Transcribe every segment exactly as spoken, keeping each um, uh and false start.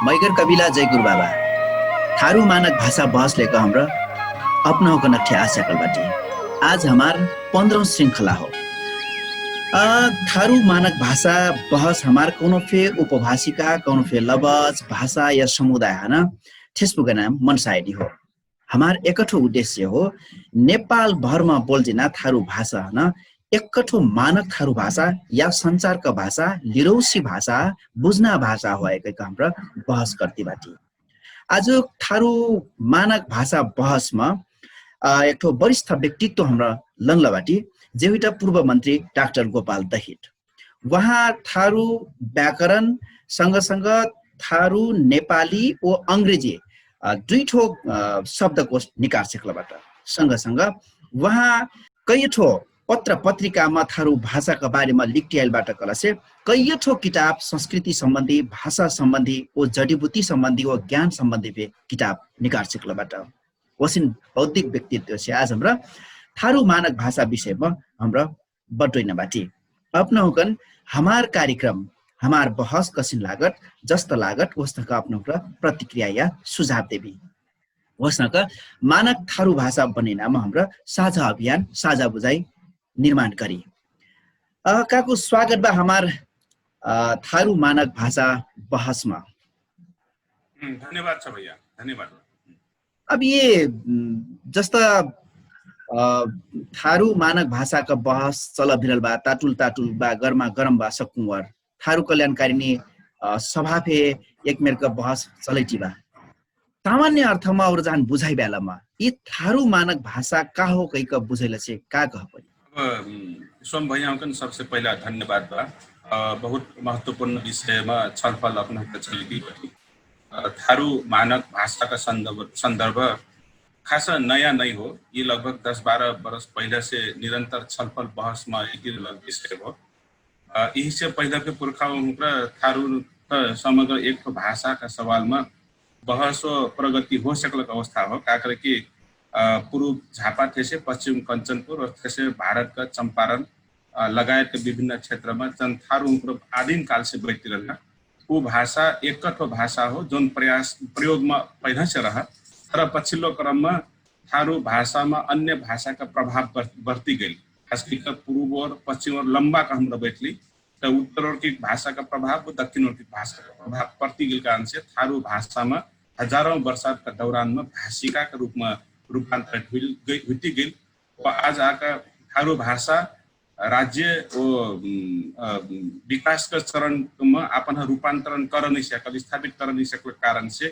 मैगर कबिला जैगुर बाबा, थारु मानक भाषा बहस लेक हमरा अपनहुँक नठ्ठे आस्याकल बाटी। आज हमार पन्द्रौँ श्रृंखला हो। थारु मानक भाषा बहस हमार कौनो फे उपभाषिका कौनो फे लबच भाषा या समुदाय हन ठेसपुगना मनसायडी हो। हमार एकठो उद्देश्य हो नेपाल भरमा बोल्जिना थारु भाषा हन एकठो मानक थारु भाषा या संचारक भाषा लिरौसी भाषा बुझ्ना भाषा होय कैक हमरा बहस कर्ति बाटी। आज थारु मानक भाषा बहसमा एकठो वरिष्ठ व्यक्तित्व हमरा लन्ल बाटी, जे हुइटा पूर्वमन्त्री डाक्टर गोपाल दहिट। उहाँ थारु व्याकरण सँगसँग थारु नेपाली ओ अंग्रेजी दुइठो शब्दकोश निकार सिक्लबाट। सँगसँग उहाँ कैठो पत्र पत्रिकामा थारु भाषाका बारेमा लिक्टियाइलबाट कलसे कैठो किताब संस्कृति सम्बन्धी भाषा सम्बन्धी ओ जडिबुती सम्बन्धी ओ ज्ञान सम्बन्धी भे किताब निकार सिक्लबाट। ओसिन बौद्धिक व्यक्तित्वसे आज हमरा थारु मानक भाषा विषयमा हमरा बटोइन बाटी। अपनहुँकन हमार कार्यक्रम हमार बहस कसिन लागत जस्त लागत ओस्तक अपनहुँकर प्रतिक्रिया या सुझाव देबी। ओस्तक मानक थारु भाषा बनैनामा हमरा साझा अभियान साझा बुझाइ निर्माण करी। काकु स्वागत बा हमार थारु मानक भाषा बहसमा। धन्यवाद छ भैया। धन्यवाद। अब ये जस्ता थारु मानक भाषाका बहस चल भिरल बा ताटुल ताटुल बा गरमा गरम बा सक्कुवर थारु कल्याणकारिणी सभा फे एकमेरका बहस चलैटी बा। सामान्य अर्थमा और जहान बुझाइ ब्यालमा यी थारु मानक भाषा का हो कैक बुझैलसे का कह परि? अब सोम भैयाउँकन सबसे पहिला धन्यवाद बा। बहुत महत्वपूर्ण विषयमा छलफल अपना चलैटी बटी। थारु मानक भाषाका सन्दर्भ खास नयाँ नै हो। यी लगभग दस बाह्र वर्ष पहिलासे निरन्तर छलफल बहसमा यति विषय हो। यिहिसे पहिलाके पुर्खाहुँक्र थारु समग्र एक ठो भाषाका सवालमा बहसो प्रगति हो सकलक अवस्था हो काकरके पुरुब झापा थेसे पश्चिम कञ्चनपुर और थेसे भारतका चम्पारण लगायतका विभिन्न क्षेत्रमा जन थारु हुँक्रो आदिम कालसे बैठतिरहना। उ भाषा एक्कठो भाषा हो जौन प्रयास प्रयोगमा पहिलासे रह। तर पछिल्लो क्रममा थारु भाषामा अन्य भाषाका प्रभाव बढ्ती गैल। खासकरी पुरुब और पश्चिम और लम्बा कहम र बैठली त उत्तर ओर्किक भाषाका प्रभाव दक्षिण ओर्किक भाषाका प्रभाव पढ्ती गैल कारणसे थारु भाषामा हजारौँ वर्षाका दौरानमा भाषिकाका रूपमा रूपान्तरित हुइती गैल। आज आका थारु भाषा राज्य ओ विकासका चरणमा आपन रूपान्तरण करनिसकल स्थापित करनिसकल कारणसे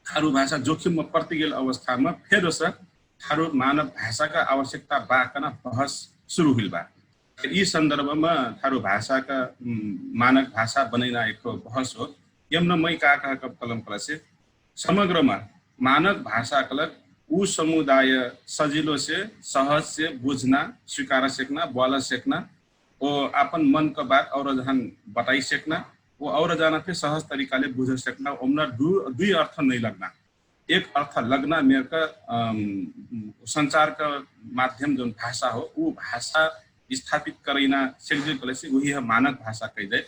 थारु भाषा जोखिममा पढ्ती गैल अवस्थामा फेर ओस थारु मानव भाषाका आवश्यकता बा कहना बहस सुरु हुइल बा। यि सन्दर्भमा थारु भाषाका मानक भाषा बनैना एक बहस हो। यमन मै का कह कलम कलसे समग्रमा मानक भाषा कलक उ समुदाय सजिलोसे सहजसे बुझ्ना स्वीकार सेक्ना ब्वाल सेक्ना ओ आपन मनक बात और जहान बताइ सेक्ना ओ और जाना फे सहज तरिकाले बुझ सेक्ना ओमना दुइ अर्थ नै लग्ना। एक अर्थ लग्ना मेरक संचारक माध्यम जौन भाषा हो उ भाषा स्थापित करैना सेक्जिल कलैसे उही ह मानक भाषा कैदै।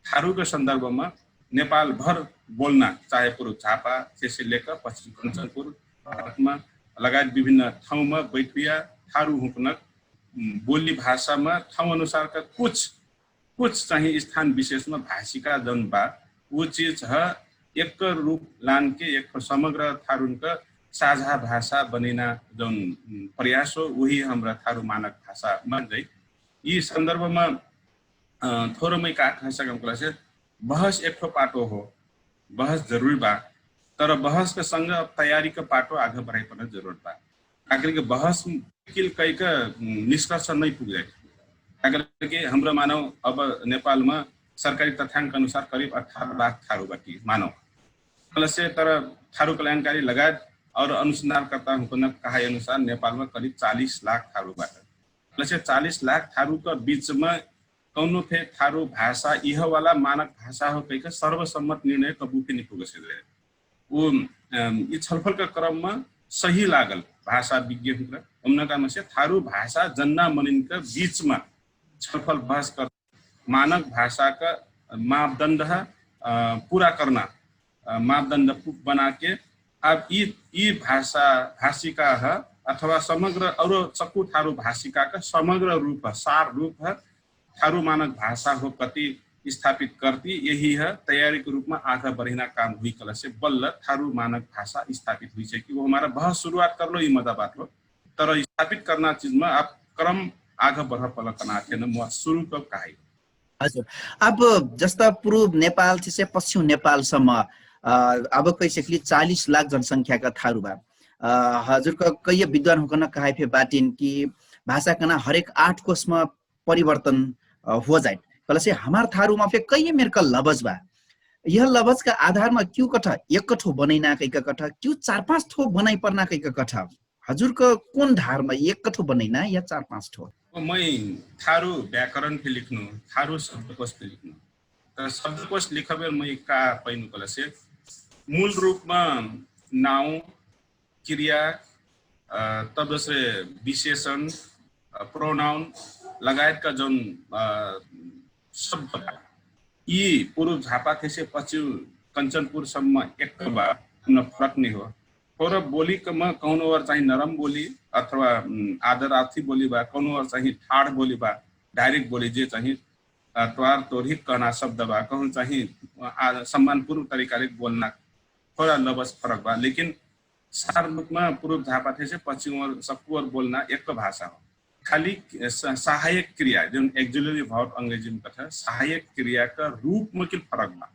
थारुक सन्दर्भमा नेपाल भर बोल्ना चाहे पुरु झापा सेसे लेक पश्चिम कञ्चनपुर भारतमा लगायत विभिन्न ठाउँमा बैठुया थारु हुँकनक बोली भाषामा ठाउँ अनुसारका कुछ कुछ चाहिँ स्थान विशेषमा भाषिका जौन बा उ चिज ह एक रूप लानके एक समग्र थारुनक साझा भाषा बनैना जौन प्रयास हो उही हमरा थारु मानक भाषा मान्दै। यि सन्दर्भमा थोरमै का कह सकम कलसे बहस एक ठो पाटो हो। बहस जरुरी बा तर बहसका संग तयारीका पाटो आघ बढाइ पर्न जरुरत बा। काकरके बहस किल कैक निष्कर्ष नै पुग्जाइ। काकरके हमरा मानव अब नेपालमा सरकारी तथ्यांक अनुसार करिब अठार लाख थारु बाटी मानव। कलसे तर थारु कल्याणकारी लगायत और अनुसन्धानकर्ता हुँकन कहाइ अनुसार नेपालमा करिब चालिस लाख थारु बाटन। कलसे चालिस लाख थारुक बिचमा कौनो फे थारु भाषा इहवाला मानक भाषा हो कैक सर्वसम्मत निर्णय कबु फे निपुग सके। उ यि छलफलका क्रममा सही लागल भाषा विज्ञ हुँक्र उमनका मसे थारु भाषा जन्ना मनिनका बिचमा छलफल बहस कर मानक भाषाका मापदण्ड पुरा कर्ना मापदण्ड बनाके अब यी यी भाषा भाषिका ह अथवा समग्र औरो सक्कु ठारु भाषिका क समग्र रूप ह सार रूप ह ठारु मानक भाषा हो कति स्थापित करती यही ह तयारी के रूप मा आधा बढिना काम हुई कलसे बल्ल ठारु मानक भाषा स्थापित हुई छै कि वो हमारा बहस सुरुवात करलो यी मजा बात हो तर स्थापित करना चिज मा अब क्रम आधा बढ पल कना थे न म सुरु क कहाई। हजुर। अब जस्ता पुरुब नेपाल थिसे पश्चिम नेपाल सम्म अब कैसेकली चालिस लाख जनसंख्या का थारु बा। हजुर क कैय विद्वान हुकन कहाइ फे बाटिन कि भाषा कना हरेक आठ कोसम परिवर्तन हो जाइट। कलसे हमार थारुमा फे कैय मेरक लबज बा। यह लबज का आधारमा क्यु कठ एक कठो बनैना कैक कठ क्यु चार पाँच ठो बनाइ पर्ना कैक कठ हजुर क कोन धारमा एक कठो बनैना या चार पाँच ठो? मै थारु व्याकरण फे लिखनु थारु शब्दकोश फे लिखनु। त शब्दकोश लिखबेर मै का पैनु कलसे मूल रूपमा नाउ क्रिया तब जसरे विशेषण प्रोनाउन लगायत का जौन शब्द बा यी पुरुब झापा थेसे पच्यु कञ्चनपुर सम्म एक्क बा। फरक निहो थोर बोली कम कौनो वर चाहि नरम बोली अथवा आदरार्थी बोली बा कौनो वर चाहि ठाड बोली बा डाइरेक्ट बोली जे चाहि त्वार तोरहिक कहना शब्द बा कहु चाहि सम्मानपुर्व तरिकाले बोल्ना थोरा लबस फरक बा लेकिन सार मुखमा पुरुब झापा थेसे पच्यु वर सक्कु वर बोल्ना एक्क भाषा हो। खाली सहायक क्रिया जौन एक्जुलरी भाव अंग्रेजी मा कथा सहायक क्रिया क रूप मा किल फरक बा।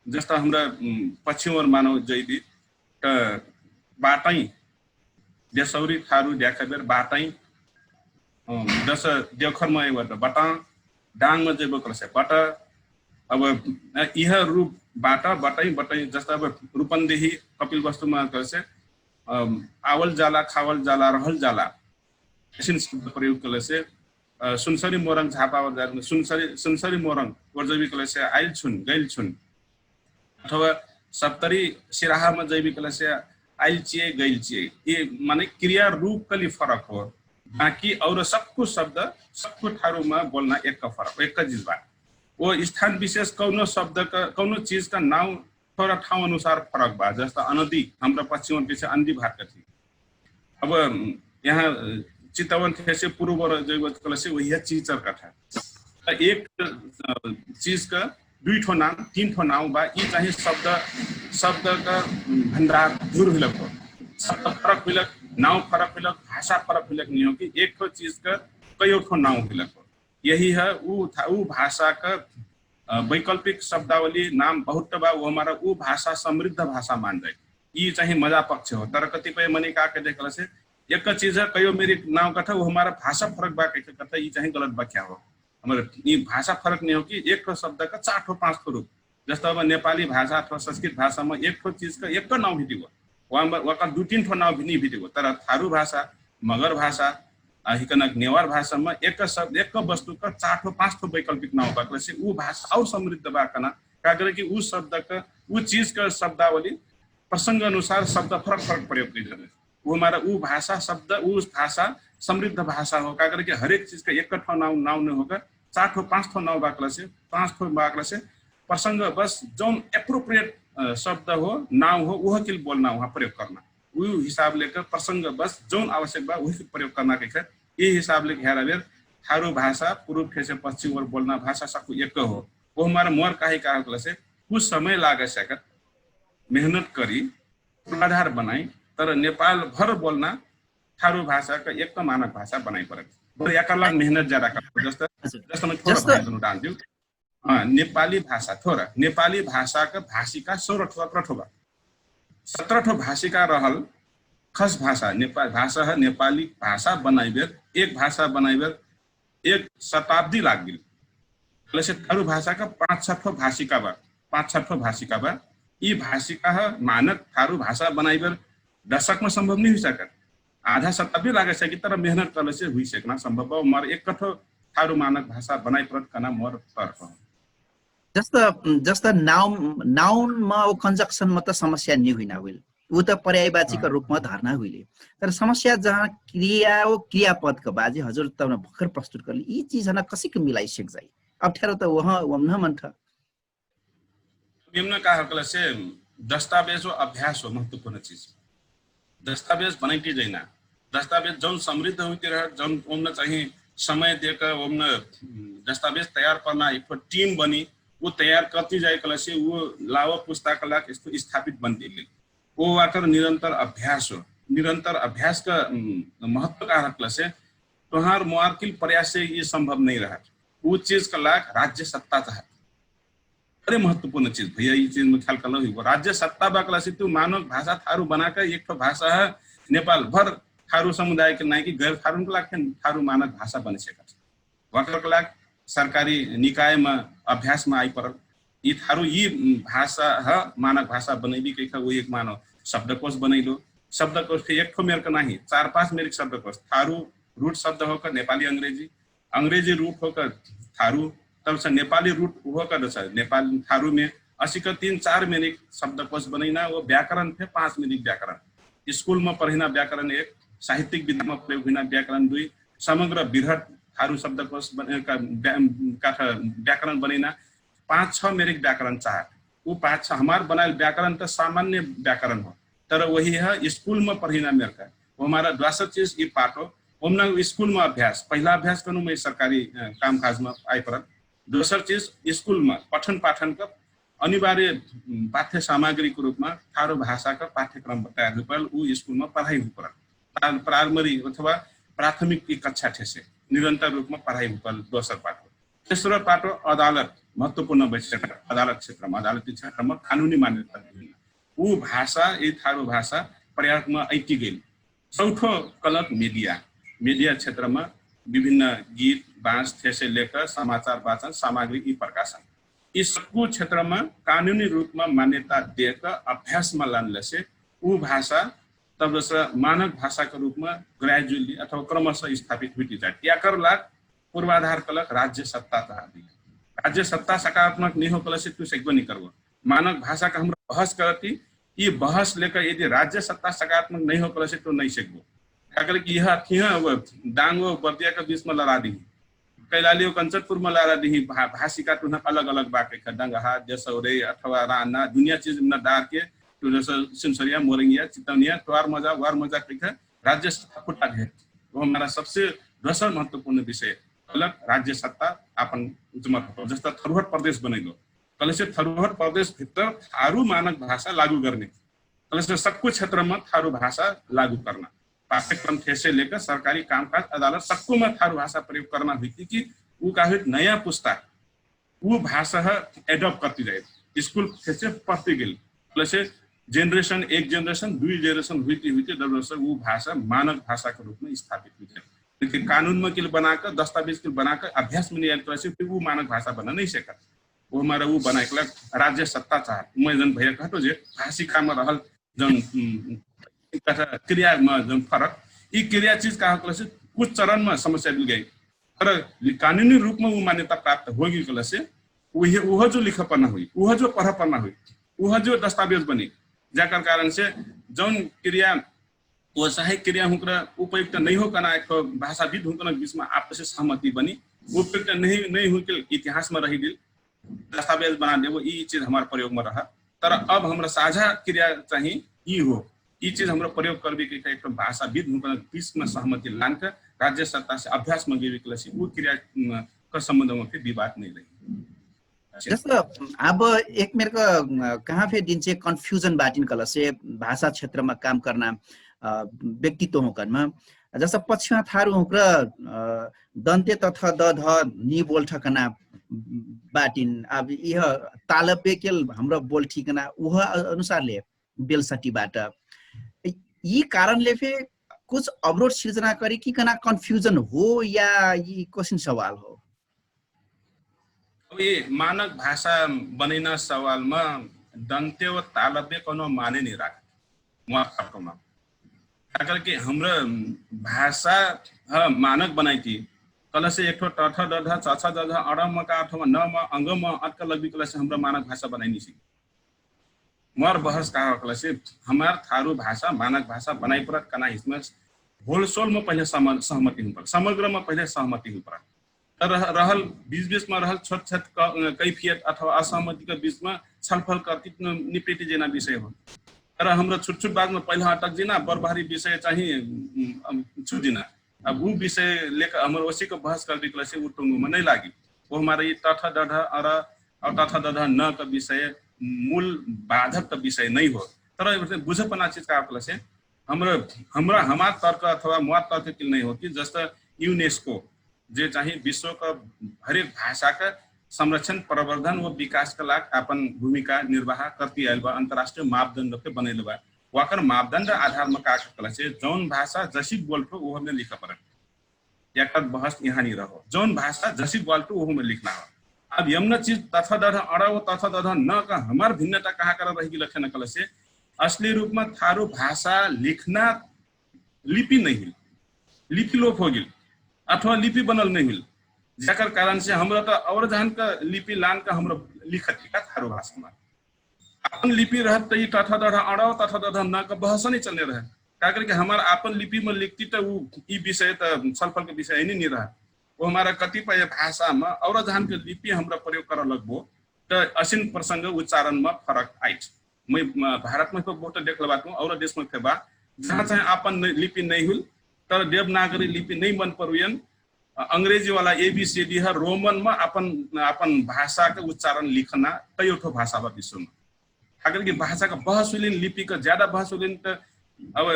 जस्ता हमरा पछिवर मानव जैबी त बाटै देसौरी थारु द्याखबेर बाटै जस देउखर मा एबट बटा डाङ मा जैबो कलसे बट। अब इह रूप बाट बटै बटै जस्ता अब रूपन्देही कपिल वस्तु मा कलसे आवल जाला खावल जाला रहल जाला। ऐसिन शब्द प्रयोग कलसे सुनसरी मोरङ झापा ओर जाए सुनसरी सुनसरी मोरङ ओर जैबी कलसे आइल छुन गैल छुन अथवा सप्तरी सिराहामा जैबी कलसे आइल चिए गैल चिए। यी माने क्रिया रूप कली फरक हो। बाकी और सक्कु शब्द सक्कु ठारुमा बोल्ना एक फरक एक जिज बा। वो स्थान विशेष कौनो शब्द का कौनो चीज का नाउ थोरा ठाउँ अनुसार फरक बा। जस्ता अनदी हमरा पश्चिम ओर कैसे अनदी भात कथी। अब यहाँ चितवन थेसे पुरुब ओर जैबो कलसे वही चिचर कथा। एक चीज का दुई ठो नाम तीन ठो नाम बा। यी चाहि शब्द शब्द का भंडार धुर हुइलक हो। शब्द फरक हुइलक नाउ फरक हुइलक भाषा फरक हुइलक निहो कि एक ठो चीज का कयो ठो नाउ हुइलक हो। यही है उ भाषा का वैकल्पिक शब्दावली नाम बहुत बा। वो हमारा उ भाषा समृद्ध भाषा मान जाए। यी चाहि मजा पक्ष हो तर कतिपय मनी का के देखल से एक चीज है कयो मेरी नाउ कथा वो हमारा भाषा फरक बा कैसे कथा यी चाहि गलत बा क्या हो। हमर यी भाषा फरक नहीं हो कि एक ठो शब्द का चार ठो पाँच ठो रूप जस्ता अब नेपाली भाषा अथवा संस्कृत भाषा मा एक ठो चीज का एक नाउ भी दिगो वहाँ वहाँ का दु तीन ठो नाउ भी नहीं भी दिगो तर थारू भाषा मगर भाषा हिकनक नेवार भाषा मा एक शब्द एक वस्तु का चार ठो पाँच ठो वैकल्पिक नाउ बा कलसे उ भाषा और समृद्ध बा कना का करे कि उ शब्द का उ चीज का शब्दावली प्रसंग अनुसार शब्द फरक फरक प्रयोग करी जाने। उ हमारा उ भाषा शब्द उ भाषा समृद्ध भाषा हो का करे कि हरेक चीज का एक ठो नाउ नाउ नहीं होकर चार ठो पाँच ठो नाउ बा कलसे पाँच ठो बा कलसे प्रसंग बस जौन एप्रोप्रिएट शब्द हो नाउ हो वह के बोलना वहाँ प्रयोग करना। उ हिसाब लेकर प्रसंग बस जौन आवश्यक बा वही प्रयोग करना के यही हिसाब लेकर हेरा बेर थारू भाषा पुरुब ठेसे पश्चिम ओर बोलना भाषा सक्कु एक हो। वो हमारा मोर काही का होकला से कुछ समय लाग सकत मेहनत करी पूर्वाधार बनाई तर नेपाल भर बोलना थारू भाषा का एक मानक भाषा बनाई परत। बड़ याकर लाग मेहनत ज्यादा कर जस्ता जस्ता मैं थोड़ा भाषा डाल दिउ। नेपाली भाषा थोरा नेपाली भाषा का भाषिका सोह्र ठो सत्र ठो बा। सत्र ठो भाषिका रहल खस भाषा नेपाल भाषा है नेपाली भाषा बनाइबेर एक भाषा बनाइबेर एक शताब्दी लाग गेल। कलेसे थारू भाषा का पाँच छ ठो भाषिका बा। पाँच छ ठो भाषिका बा। यी भाषिका है मानक थारू भाषा बनाइबेर दशक में संभव नहीं हुई सकत। आधा शताब्दी लागे सकी तर मेहनत करले से हुई सकना संभव बा। मार एक कठो थारू मानक भाषा बनाई परत कना मोर तर्क हो। जस्ता जस्ता नाउन नाउन मा ओ कन्जक्सन मा त समस्या नि हुइना हुइल। उ त पर्यायवाची का रूप मा धर्ना हुइले। तर समस्या जहाँ क्रिया ओ क्रियापद का बाजी हजुर त भखर प्रस्तुत करली यी चीज हना कसिक मिलाई सक जाई। अप्ठ्यारो त वह वमन मन्ठ। यमना का हकला से दस्तावेज हो अभ्यास हो महत्वपूर्ण चिज। दस्तावेज बनैटी जैना दस्तावेज जौन समृद्ध हुइती रहत जौन ओमना चाही समय देक ओमना दस्तावेज तयार पर्ना एक ठो टिम बनी। उ तयार कर्ती जाए कला से उ लाव पुस्ताक लाग यस्तो स्थापित बन्ती गेल। ओ वाकर निरन्तर अभ्यास हो। निरन्तर अभ्यासक महत्व का हकला से तोहार मोवारकिल प्रयास से यि सम्भव नै रहत। उ चिजक लाग राज्य सत्ता चाहत। अरे महत्वपूर्ण चिज भैया यि चिजमा ख्याल कलौ हिगो राज्य सत्ता बाकला से तु मानव भाषा थारु बनाक एक ठो भाषा ह। नेपाल भर थारु समुदायके नाइकी गैर थारुनके लाग फेन थारु मानव भाषा बने सेकत। वाकरके लाग सरकारी निकायमा अभ्यासमा आइपरल। यि थारु यि भाषा ह मानव भाषा बनैबी कैक उ एक मानव शब्दकोष बनैलो। शब्दकोष फेन एक ठो मेरक नाही चार पाँच मेरिक शब्दकोष थारु रूट शब्द होक नेपाली अंग्रेजी अंग्रेजी रूट होक थारु तब से नेपाली रूट होक नेपाल थारु मे असिक तीन चार मेरिक शब्दकोष बनैना व व्याकरण फे पाँच मेरिक व्याकरण स्कूल म पढ़ैना व्याकरण एक साहित्यिक विधामा प्रयोग हुइना व्याकरण दुई समग्र बिरहट थारु शब्दकोष काठ व्याकरण बनैना पाँच छ मेरिक व्याकरण चाहत। उ पाँच छ हमार बनाइल व्याकरण त सामान्य व्याकरण हो तर वही ह स्कूल म पढ़ैना मेरका। हमारा द्वासर चिज यि पाठो ओमना स्कूल म अभ्यास पहिला अभ्यास कनु मै सरकारी काम काज म आइपरल। दोसर चिज स्कूल म पठन पाठन क अनिवार्य पाठ्य सामग्री क रूप म थारु भाषा क पाठ्यक्रम तयार हुइपरल उ स्कूल म पढ़ाई हुइपरल। प्राइमरी अथवा प्राथमिक कक्षा ठेसे निरन्तर रूप म पढ़ाई हुइपरल दोसर पाठो। तेसरो पाठो अदालत महत्वपूर्ण बैठक अदालत क्षेत्र म अदालती क्षेत्र म कानुनी मान्यता उ भाषा यि थारु भाषा प्रयागमा अइटी गेल। चौठो कलक मिडिया मिडिया क्षेत्रमा विभिन्न गीत बाँस थेसे लेकर समाचार वाचन सामग्री यि प्रकाशन यि सक्कु क्षेत्रमा कानुनी रूपमा मान्यता देक अभ्यासमा लानलेसे उ भाषा तब जस मानक भाषाका रूपमा ग्राजुअली अथवा क्रमश स्थापित हुइटी जाए याकर लाग पूर्वाधार कलक राज्य सत्ता तहा दिले। राज्य सत्ता सकारात्मक निहो कलसे तु सेकबनी करबो मानक भाषाक हमरा बहस करती यि बहस लेकर यदि राज्य सत्ता सकारात्मक नै हो कलसे तु नै सेकबो। काकर कि यह थिह डांगो बर्दिया का बीच में लड़ा दिही कैलाली कंचनपुर में लड़ा दिही भाषिका तुहना अलग अलग बाके खा डंगहा जसौरे अथवा राना दुनिया चीज में डार के तु जस सिमसरिया मोरंगिया चितौनिया तोर मजा वर मजा कैखा राज्य सत्ता खुटा भेट। वो हमारा सबसे दोसर महत्वपूर्ण विषय अलग राज्य सत्ता आपन जमा जस्ता थरुहट प्रदेश बनैलो कलेसे थरुहट प्रदेश भित्तर थारु मानक भाषा लागू गर्ने कलेसे सक्कु क्षेत्रमा थारु भाषा लागू कर्ना पाठ्यक्रम थेसे लेकर सरकारी कामकाज अदालत सक्कुमा थारु भाषा प्रयोग कर्ना हुइती कि उ का हुइट नयाँ पुस्ता उ भाषा ह एडप्ट कर्ती जाइत स्कुल थेसे पढ्ती गेल कलेसे जेनरेशन एक जेनरेशन दुई जेनरेशन हुइती हुइती दब जस उ भाषा मानक भाषाका रूपमा स्थापित हुइते। कानुनमा किल बनाक दस्तावेज किल बनाक अभ्यास मने याद कलेसे उ मानक भाषा बना नै सेकत। उ हमारा उ बनाइकला राज्य सत्ता चाहत मै जन भैया कहतो जे भाषिकामा रहल जन क्रियामा जन फरक यि क्रिया चिज का कलेसे कुछ चरणमा समस्या बिल गई। तर कानुनी रूपमा उ मान्यता प्राप्त होगी कलेसे उह जो लिख पर्ना हुई उह जो पढ पर्ना हुई उह जो दस्तावेज बनी जाकर कारण से जौन क्रिया वो सहायक क्रिया हुँक्र उपयुक्त नै हो कना एक भाषाविद हुँक्र बिचमा आपसे सहमति बनी उपयुक्त नै नै हुँके इतिहासमा रहिदिल दस्तावेज बना देबो यि चिज हमार प्रयोगमा रह। तर अब हमरा साझा क्रिया चाहिँ यि हो यि चिज हमरा प्रयोग करबे के एक भाषाविद हुँक्र बिचमा सहमति लानक राज्य सत्ता से अभ्यासमा गेबे के लसी उ क्रिया क सम्बन्धमा फिर विवाद नै रही। जस अब एक मेरक कहाँ फे दिनसे कन्फ्युजन बाटिन कलसे भाषा क्षेत्रमा काम कर्ना व्यक्तित्व हुँकनमा जस पछिमा थारु हुँक्र दन्ते तथ दध नि बोल्ठकना बाटिन अब यह तालब्य केल हमरा बोल्ठिकना उह अनुसारले बेलसटी बाट यि कारणले फे कुछ अवरोध सिर्जना करी कि कना कन्फ्युजन हो या यि कसिन सवाल हो? अब यि मानक भाषा बनैना सवालमा दन्त्य व तालव्य कौनो माने नि राखत मुआ खर्कमा काकरके हमरा भाषा ह मानक बनाइती कलसे एक ठो टठ डढ चछ जझ अडम का अथवा नम अंगम अटक लग्बी कलसे हमरा मानक भाषा बनाइनिसी। मर बहस का कलसे हमार थारु भाषा मानक भाषा बनाइ परत कना हिसमा होलसोल म पहिले सहमति हुपर समग्र म पहिले सहमति हुपर रहल बीच बीचमा रहल छोट छोट कैफियत अथवा असहमतिका बीचमा छलफल कर्तित निपटि जेना विषय हो। तर हमरा छुट छुट बातमा पहिला अटक जेना बरबहरी विषय चाहिँ छुट जेना। अब उ विषय लेकर हमर ओसिक बहस कर दिकला से उ टुङ्गुमा नै लागि। ओ हमारा यि तथा दढा अरा और तथा दढा न का विषय मूल बाधक का विषय नै हो। तर बुझ पना चिज का कला से हमरा हमार तर्क अथवा मुवार तर्क किल नै हो कि जस्ता युनेस्को जे चाहिँ विश्वका हरेक भाषाका संरक्षण प्रवर्धन व विकासका लाग आपन भूमिका निर्वाह कर्ति आइल बा अन्तर्राष्ट्रिय मापदण्ड फे बनैल बा। वाकर मापदण्ड आधारमा का कला से जौन भाषा जसिक बोल्ठो उहमे लिख परन। याकर बहस यहाँनी रहो जौन भाषा जसिक बोल्ठो उहमे लिखना हो। अब यमना चिज तथा दध अडव तथा दध न का हमार भिन्नता कहाँ कर रहिक लक्षण कला से असली रूपमा थारु भाषा लिखना लिपि नहिल, लिपि लोप होगिल अथवा लिपि बनल नहिल। जकर कारण से हमरा त और जहन का लिपि लान का हमरा लिखत लिखत हारो भाषा मा आपन लिपि रहत त यि तथा दढा अडव तथा दढा न का बहस नै चलने रहे। का करके हमार आपन लिपि मा लिखती त उ यि विषय त छलफल के विषय नै नि रहे। वो हमारा कतिपय भाषा मा और जहन के लिपि हमरा प्रयोग कर लगबो त असिन प्रसंग उच्चारण मा फरक आइट। मै भारत मा बहुत देखल बाटू और देश मा फेबा जहाँ चाहे आपन लिपि नै हुल तर देवनागरी लिपि नै मन परुयन। अंग्रेजी वाला एबीसीडी ह रोमन मा आपन आपन भाषा के उच्चारण लिखना कयोठो भाषा बा विश्व मा। अगर कि भाषा का बहस हुलिन लिपि का ज्यादा बहस हुलिन त अब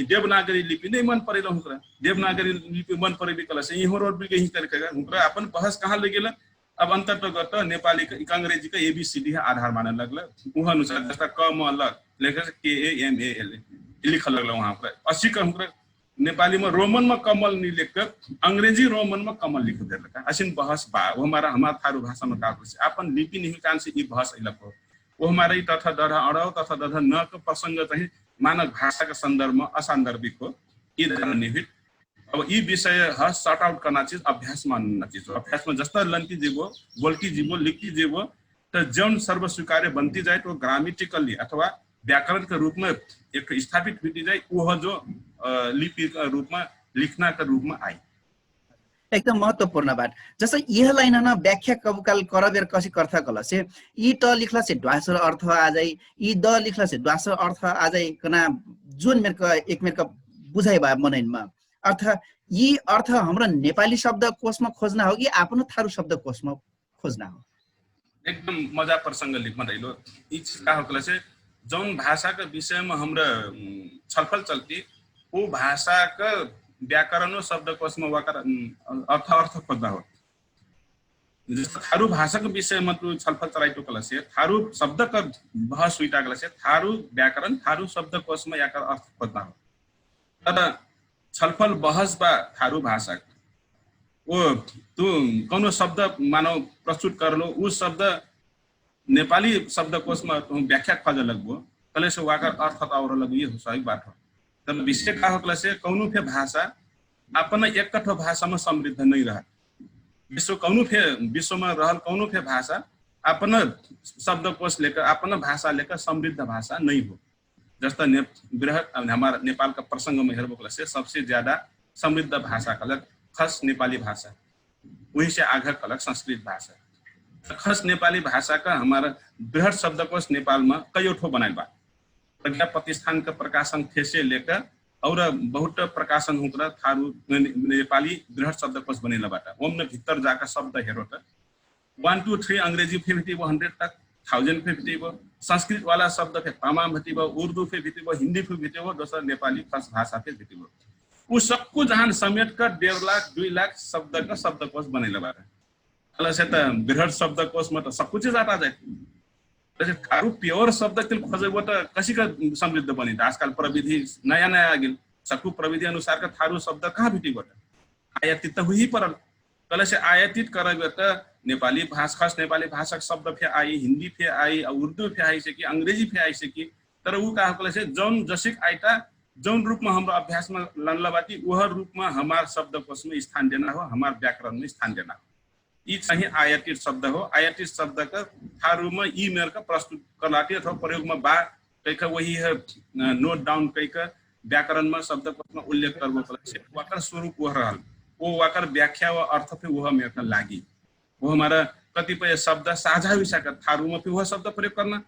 देवनागरी लिपि नै मन परेला हुकरा। देवनागरी लिपि मन परेबी कला से इहो रोड भी गही करके हुकरा आपन बहस कहाँ लगेला। अब अन्तर्गत नेपाली क अंग्रेजी क एबीसीडी आधार माने लगल। उह अनुसार जस्ता क म ल लेखे के ए एम ए एल लिखल लगल वहाँ पर असी क हुकरा नेपाली म रोमन म कमल नि लेख अंग्रेजी रोमन म कमल लिख देलक। असिन बहस बा वो हमारा हमार थारू भाषा म का से आपन लिपि निहिल कान से यी बहस अइलक हो। वो हमारा यी तथा दढा अडव तथा दढा न क प्रसंग चाहिँ मानक भाषा क सन्दर्भ म असान्दर्भिक हो। यी धर्म निहित अब यी विषय ह सर्ट आउट करना चिज अभ्यास मानना चिज हो। अभ्यास म जस्ता लन्ती जेबो बोल्ती जेबो लिखती जेबो त जौन सर्वस्वीकार्य बन्ती जाए त ग्रामेटिकली अथवा व्याकरण के रूप म एक स्थापित हुइती जाए उह जो लिपि के रूप म लिखना के रूप म आई। एकदम महत्वपूर्ण बात। जस यह लाइन न व्याख्या कबुकाल करबेर कसी कर्थ कलसे यी त लिखला से ढ्वासर अर्थ आ जाई, यी द लिखला से ढ्वासर अर्थ आ जाई कना जोन मेरक एक मेरक बुझाइ बा मनैनमा। अर्थ यी अर्थ हमरा नेपाली शब्द कोसमा खोजना हो कि आपनो थारु शब्द कोसमा खोजना हो? एकदम मजा प्रसंग लिखमा रहिलो। यी चिज का होकला से जौन भाषा का विषय मा हमरा छलफल चलती उ भाषा का व्याकरणो शब्द कोसमा वाकर अर्थ अर्थ खोजना हो। जस्ता थारु भाषा का विषय मा तु छलफल चलाइटो कला से थारु शब्द का बहस हुइटा कला से थारु व्याकरण थारु शब्द कोसमा याकर अर्थ खोजना हो। तर छलफल बहस बा थारु भाषा ओ तु कौनो शब्द मानव प्रस्तुत करलो उ शब्द नेपाली शब्द कोसमा तु व्याख्या खज लगबो कले से वाकर अर्थ त और लगबो यी स्वाभाविक बात हो। तर विषय का होकला से कौनो फे भाषा आपन एक कठो भाषा म समृद्ध नै रहत। विश्व कौनो फे विश्व म रहल कौनो फे भाषा आपन शब्द कोस लेकर आपन भाषा लेकर समृद्ध भाषा नै हो। जस्ता ने बृहत हमार नेपाल का प्रसंग म हेरबो कला से सबसे ज्यादा समृद्ध भाषा कलक खस नेपाली भाषा। उही से आघ कलक संस्कृत भाषा। खस नेपाली भाषा का हमार बृहत शब्द कोस नेपाल म कयो ठो बनाइल बा। प्रज्ञा प्रतिष्ठान का प्रकाशन फेसे लेकर और बहुत प्रकाशन हुकरा थारु नेपाली बृहत शब्द कोस बनेला बाटा ओमन भित्तर जाकर शब्द हेरोट। वन टू थ्री अंग्रेजी फे भेटिबो हन्ड्रेड तक थाउजेंड फे भेटिबो। संस्कृत वाला शब्द फे तमाम भेटिबो उर्दू फे भेटिबो हिन्दी फे भेटिबो दोसर नेपाली खस भाषा फे भेटिबो। उ सक्कु जहान समेट कर डेढ़ लाख दुई लाख शब्द का शब्द कोस बनैले बारे। अलग से त बृहद शब्द कोस म त सक्कु चीज आता जाए। जैसे थारू प्योर शब्द तिल खोजेबो त कसी का समृद्ध बनी त आजकाल प्रविधि नया नया आगिल। सक्कु प्रविधि अनुसार का थारू शब्द कहाँ भेटिबो त आयातित त हुई परल। कलेसे आयातित करबे त नेपाली भाषा खस नेपाली भाषा शब्द फे आई हिन्दी फे आई उर्दू फे आई से कि अंग्रेजी फे आई से कि तर उ का होकलेसे जौन जसिक आइटा जौन रूपमा हमरा अभ्यासमा लनला बाटी उह रूपमा हमार शब्द कोसमा स्थान देना हो हमार व्याकरणमा स्थान देना हो। यी चाहिँ आयातित शब्द हो आयातित शब्द का थारूमा यी मेर का प्रस्तुत कलाटी अथवा प्रयोगमा बा कैका वही है। नोट डाउन कैका व्याकरणमा शब्द कोसमा उल्लेख करबो कलेसे वाकर स्वरूप वह रहल। ओ वाकर व्याख्या वा अर्थ फे उह मेरका लागि। उह हमारा कतिपय शब्द साझा हुइसकत थारुमा फे उह शब्द प्रयोग कर्ना,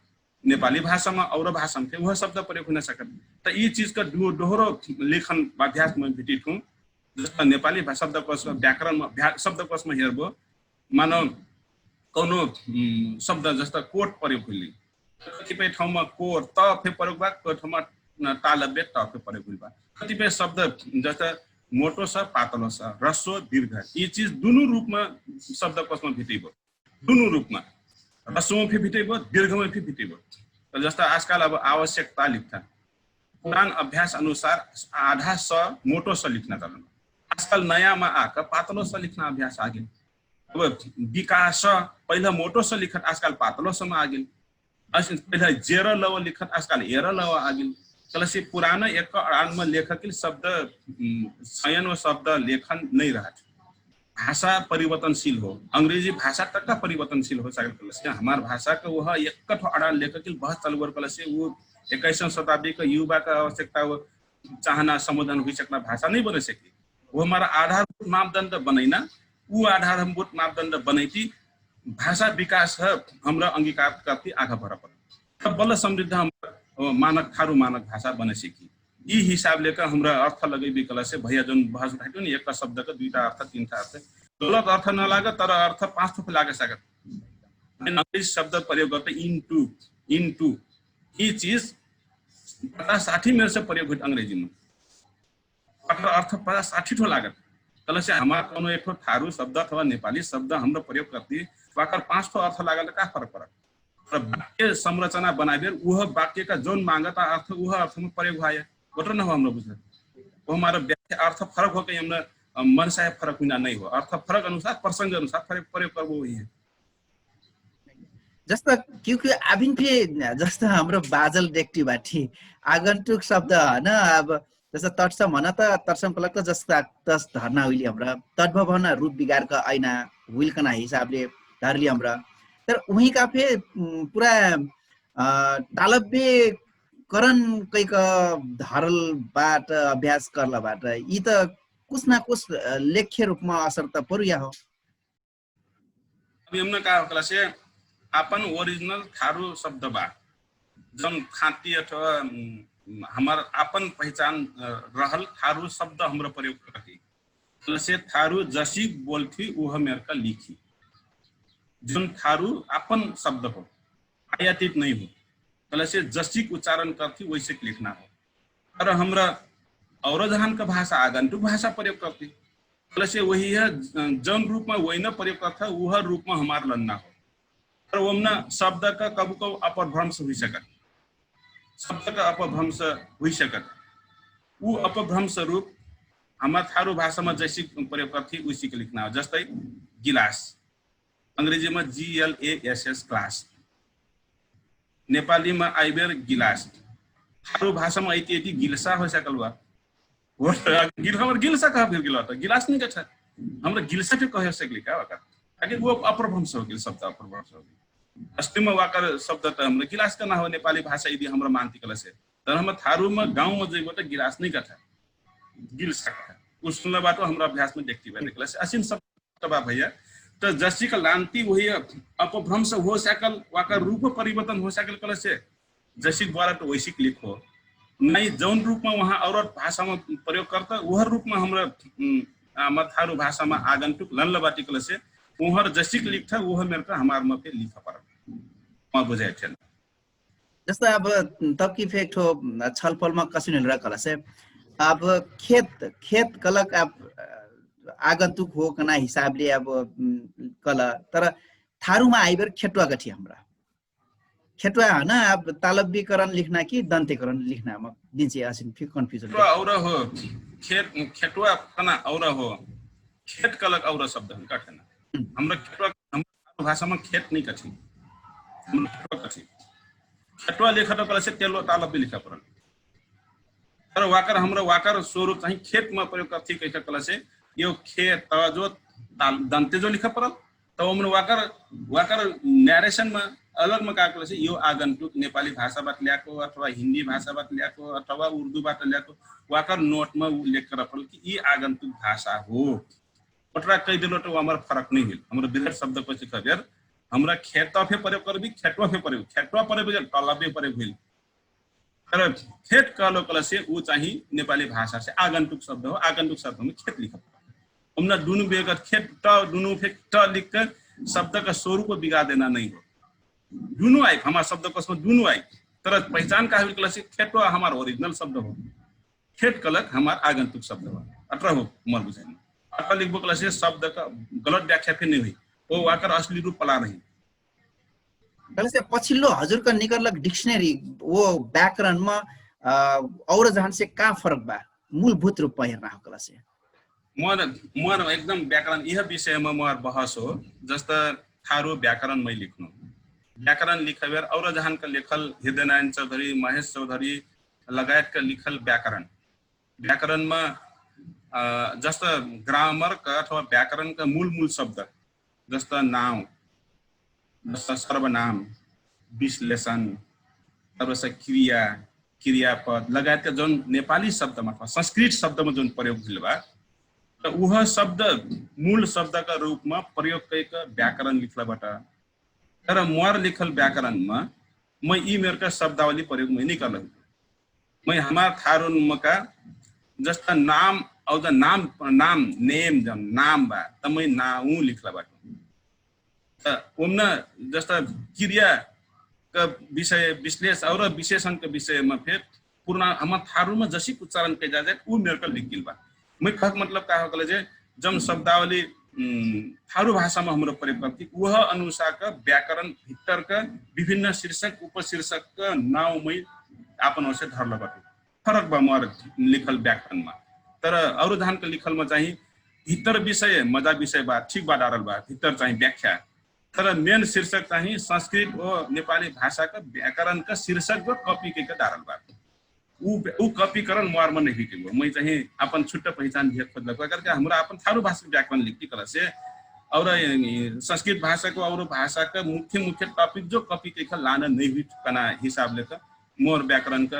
नेपाली भाषामा और भाषामा फे उह शब्द प्रयोग हुइना सकत। त यि चिजका डोहरो लेखन अभ्यासमा भिटित हुँ। जस्ता नेपाली शब्दकोशमा व्याकरणमा शब्दकोशमा हेर्बो, मानव कौनो शब्द जस्ता कोट प्रयोग हुइली, कतिपय ठाउँमा कोर त फे प्रयोग बा, कतिपय ठाउँमा तालब्य त फे प्रयोग हुइल बा। कतिपय शब्द जस्ता मोटो छ, पातलो छ, रस्व, दीर्घ, यि चिज दुनु रूपमा शब्दकोशमा भिटैबो। दुनु रूपमा रस्वमा फे भिटैबो, दीर्घमा फे भिटैबो। जस्ता आजकाल अब आवश्यकता लिख्ठा, पुरान अभ्यास अनुसार आधा स मोटो स लिख्ना चलन। आजकाल नयाँमा आक पातलो स लिख्ना अभ्यास आगे। अब विकास, पहिला मोटो स लिखत आजकाल पातलो समा आगेल। पहिला जेर लव लिखत आजकाल एर लव आगेल। कलसे पुराना एक अडानमा लेखकिल शब्द, सयन व शब्द लेखन नै रहत। भाषा परिवर्तनशील हो, अंग्रेजी भाषा तक का परिवर्तनशील हो सकल कलसे हमार भाषा का वह एक ठो अडान लेखकिल बहुत चलवर कलसे वो एक्काइसौं शताब्दी का युवा का आवश्यकता हो, चाहना सम्बोधन हुइसक्ना भाषा नै बनै सकी। वो हमारा आधारभूत मापदण्ड बनैना, उ आधारभूत मापदण्ड बनैती भाषा विकास ह। हमरा अंगीकार करती आघा भरा पडल तब बल्ल समृद्ध हमरा मानक थारु मानक भाषा बनै सकी। यि हिसाब लेकर हमरा अर्थ लगैबी कलसे भैया जौन बहस उठाइटो नि एक शब्द का दुइटा अर्थ तीनटा अर्थ गलत अर्थ नलाग तर अर्थ पाँच थोक लाग सकत। शब्द प्रयोग गर्दा इन्टु इन्टु यि चिज पचास साठी मेर से प्रयोग हुइट अंग्रेजी में। वाकर अर्थ पचास साठी ठो लागत। कलसे हमार कौनो एक ठो थारू शब्द अथवा नेपाली शब्द हमरा प्रयोग करती वाकर पाँच ठो अर्थ लागल त का फरक पड़त? तर वाक्य संरचना बनाबेर उह वाक्य का जौन मांगत अर्थ उह अर्थ में प्रयोग हुआ है। ओटर न हो हमरा बुझल। वो हमारा व्याख्या अर्थ फरक हो कहीं हमरा मनसाय फरक हुइना नहीं हो। अर्थ फरक अनुसार प्रसंग अनुसार प्रयोग करबो हुई है। जस्ता क्योंकि आबिन फे जस्ता हमरो बाजल व्यक्ति बाटी आगन्तुक शब्द हन। अब जस्ता तटसम हन त तटसम कलक त जस्ता तस धर्ना हुइली हमरा तटभव हन रूप बिगार क ऐना हुइल कना हिसाबले धरली हमरा। तर उही का फे पुरा तालब्य करण कैक धरल बाट अभ्यास करला बाट यी त कुछ ना कुछ लेख्य रूपमा असर त परुया हो। अब यमना का होकला से आपन ओरिजिनल थारु शब्द बा जौन खाँती अथवा हमार आपन पहिचान रहल थारु शब्द हमरा प्रयोग करती। कलसे थारु जसी बोल्ठी उह मेरका लिखी जौन थारु आपन शब्द हो आयातित नै हो। कलसे जसीक उच्चारण करती वैसेक लिखना हो। तर हमरा और जहानका भाषा आगन्तुक भाषा प्रयोग करती। कलसे वही है जौन रूपमा वैन प्रयोग करता उह रूपमा हमार लन्ना हो। तर वमना शब्द का कबु कबु अपभ्रंश हुइसकत। शब्द का अपभ्रंश हुइसकत। उ अपभ्रंश रूप हमार थारु भाषामा जैसिक प्रयोग करती उसिक लिखना हो जस्तै गिलास। अंग्रेजीमा जीएलएएसएस ग्लास। नेपालीमा आइबेर गिलास। थारु भाषामा अइती अइती गिलसा होइ सकल बा। गिलसा कहा फिर गिलसा त गिलास नहीं कछा। हमरा गिलसा फिर कहे सकली का वाकर? ताकि वो अपभ्रंश हो गेल शब्द अपभ्रंश हो गेल। अस्तिमा वाकर शब्द त हमरा गिलास का ना हो नेपाली भाषा यदि हमरा मानती कलसे। तर हमरा थारुमा गाउँमा जइबो त गिलास नहीं कछा। गिलसा कछा। उसुनला बाटो हमरा अभ्यासमा देखती बा निकलसे असिन शब्द बा भैया। त जसिक लान्ती वही अपभ्रंश हो सकल वाकर रूप परिवर्तन हो सकल कलसे जसिक द्वारा त वैसिक लिखो। नहीं जौन रूपमा वहाँ औरत भाषामा प्रयोग करता वह रूपमा हमरा मथारु भाषामा आगन्तुक लन्ल बाटी कलसे उहर जसिक लिख्ठा वह मेरका हमार मफे लिखा परल। म बुझाइ ठेल। जस्ता अब तब कि फेक ठो छलफलमा कसुन हेलरा कलसे अब खेत खेत कलक अब आगन्तुक हो कना हिसाबले अब कल तर थारुमा आइबर खेटुवा गठी हमरा खेटुवा हन। अब तालब्बीकरण लिखना कि दन्तेकरण लिखना म दिन्चे असिन फिर कन्फ्युजन। और हो खेत खेटुवा कना और हो खेत कलक और शब्द हन काठेना। हमरा खेटुवा भाषामा खेत नहीं कठी। खेटुवा लेखा त कलसे तेलो तालब्बी लिखा परल। तर वाकर हमरा वाकर स्वरूप चाहिँ खेतमा प्रयोग कठी कैसा कलसे यो खेत जो दन्ते जो लिखा परल। त ओमन वाकर वाकर न्यारेसनमा अलगमा का कलसे यो आगन्तुक नेपाली भाषाबाट ल्याएको अथवा हिन्दी भाषाबाट ल्याएको अथवा उर्दूबाट ल्याएको वाकर नोटमा लेख रखल कि यी आगन्तुक भाषा हो। ओटरा कहि देलो त उ हमर फरक नहि हुइल। हमर बिरहट शब्द कहि सिखबेर हमरा खेत फे प्रयोग करबी, खेतवा फे प्रयोग, खेतवा प्रयोग हुइल, तलबे प्रयोग हुइल। तर खेत कहलो कहलसे उ चाहिँ नेपाली भाषासे आगन्तुक शब्द हो। आगन्तुक शब्दमे खेत लिखब, हमरा दुनु बेगत खेत त दुनु फे त लिखके शब्दका स्वरूप बिगार देना नहि हो। दुनु आइक हमार शब्द कसम दुनु आइक, तर पहिचान का हुइल कहलसे खेतवा हमार ओरिजिनल शब्द हो। खेट कलक हमार आगन्तुक शब्द बा। अट्र हो मोर बुझाइम। अट्र लिखबो कलसे शब्द क गलत व्याख्या फे नै हुइ। ओ वाकर असली रूप पला रही। कलसे पछिल्लो हजुर क निकरलक डिक्शनरी वो व्याकरण म और जहन से का फरक बा? मूलभूत रूप पहिर ना हो कलसे मोर मोर एकदम व्याकरण यह विषय म मोर बहस हो। जस्त थारु व्याकरण मै लिखनु व्याकरण लिखबेर और जहन क लेखल हृदयनारायण चौधरी, महेश चौधरी लगायतका लिखल व्याकरण व्याकरणमा जस्त ग्रामरका अथवा व्याकरणका मूल मूल शब्द जस्त नाउँ, जस्त सर्वनाम, विश्लेषण, तबस क्रिया, क्रियापद लगायतका जौन नेपाली शब्दमा अथवा संस्कृत शब्दमा जौन प्रयोग हुइल बा, त उह शब्द मूल शब्दका रूपमा प्रयोग कैक व्याकरण लिखल बट। तर म्वार लिखल व्याकरणमा मै यि मेरका शब्दावली प्रयोग मै निकल, मै हमार थारुन मका जस्ता नाम औ नाम नाम नेम जन नाम बा त मै नाउ लिखला बाटो। त ओमना जस्ता क्रिया क विषय विश्लेष और विशेषण क विषयमा फेर पुरना हमार थारुमा जसिक उच्चारण कै जाए उ मेरका लिख गेल बा। मै कहक मतलब का हो कहले जे जम शब्दावली थारु भाषामा हमरो प्रयोग करती उह अनुसारक व्याकरण भित्तरक विभिन्न शीर्षक उपशीर्षकक नाउँ मै आपन ओरसे धरल बाटु। फरक बा मोर लिखल व्याकरणमा। तर औरु जहनक लिखलमा चाही भित्तर विषय मजा विषय बा, ठीक बा डारल बा भित्तर चाही व्याख्या। तर मेन शीर्षक चाही संस्कृत ओ नेपाली भाषाक व्याकरणक शीर्षक जो कपी कैक डारल बा। उ कपीकरण मोर मन हिके हो मै चाही अपन छुट्ट पहिचान भिया खोजलक करके हमरा अपन थारु भाषाक व्याकरण लिखती कलसे और संस्कृत भाषाक और भाषाक मुख्य मुख्य टपिक जो कपी कैक लान नै हुइ कना हिसाबले त मोर व्याकरणक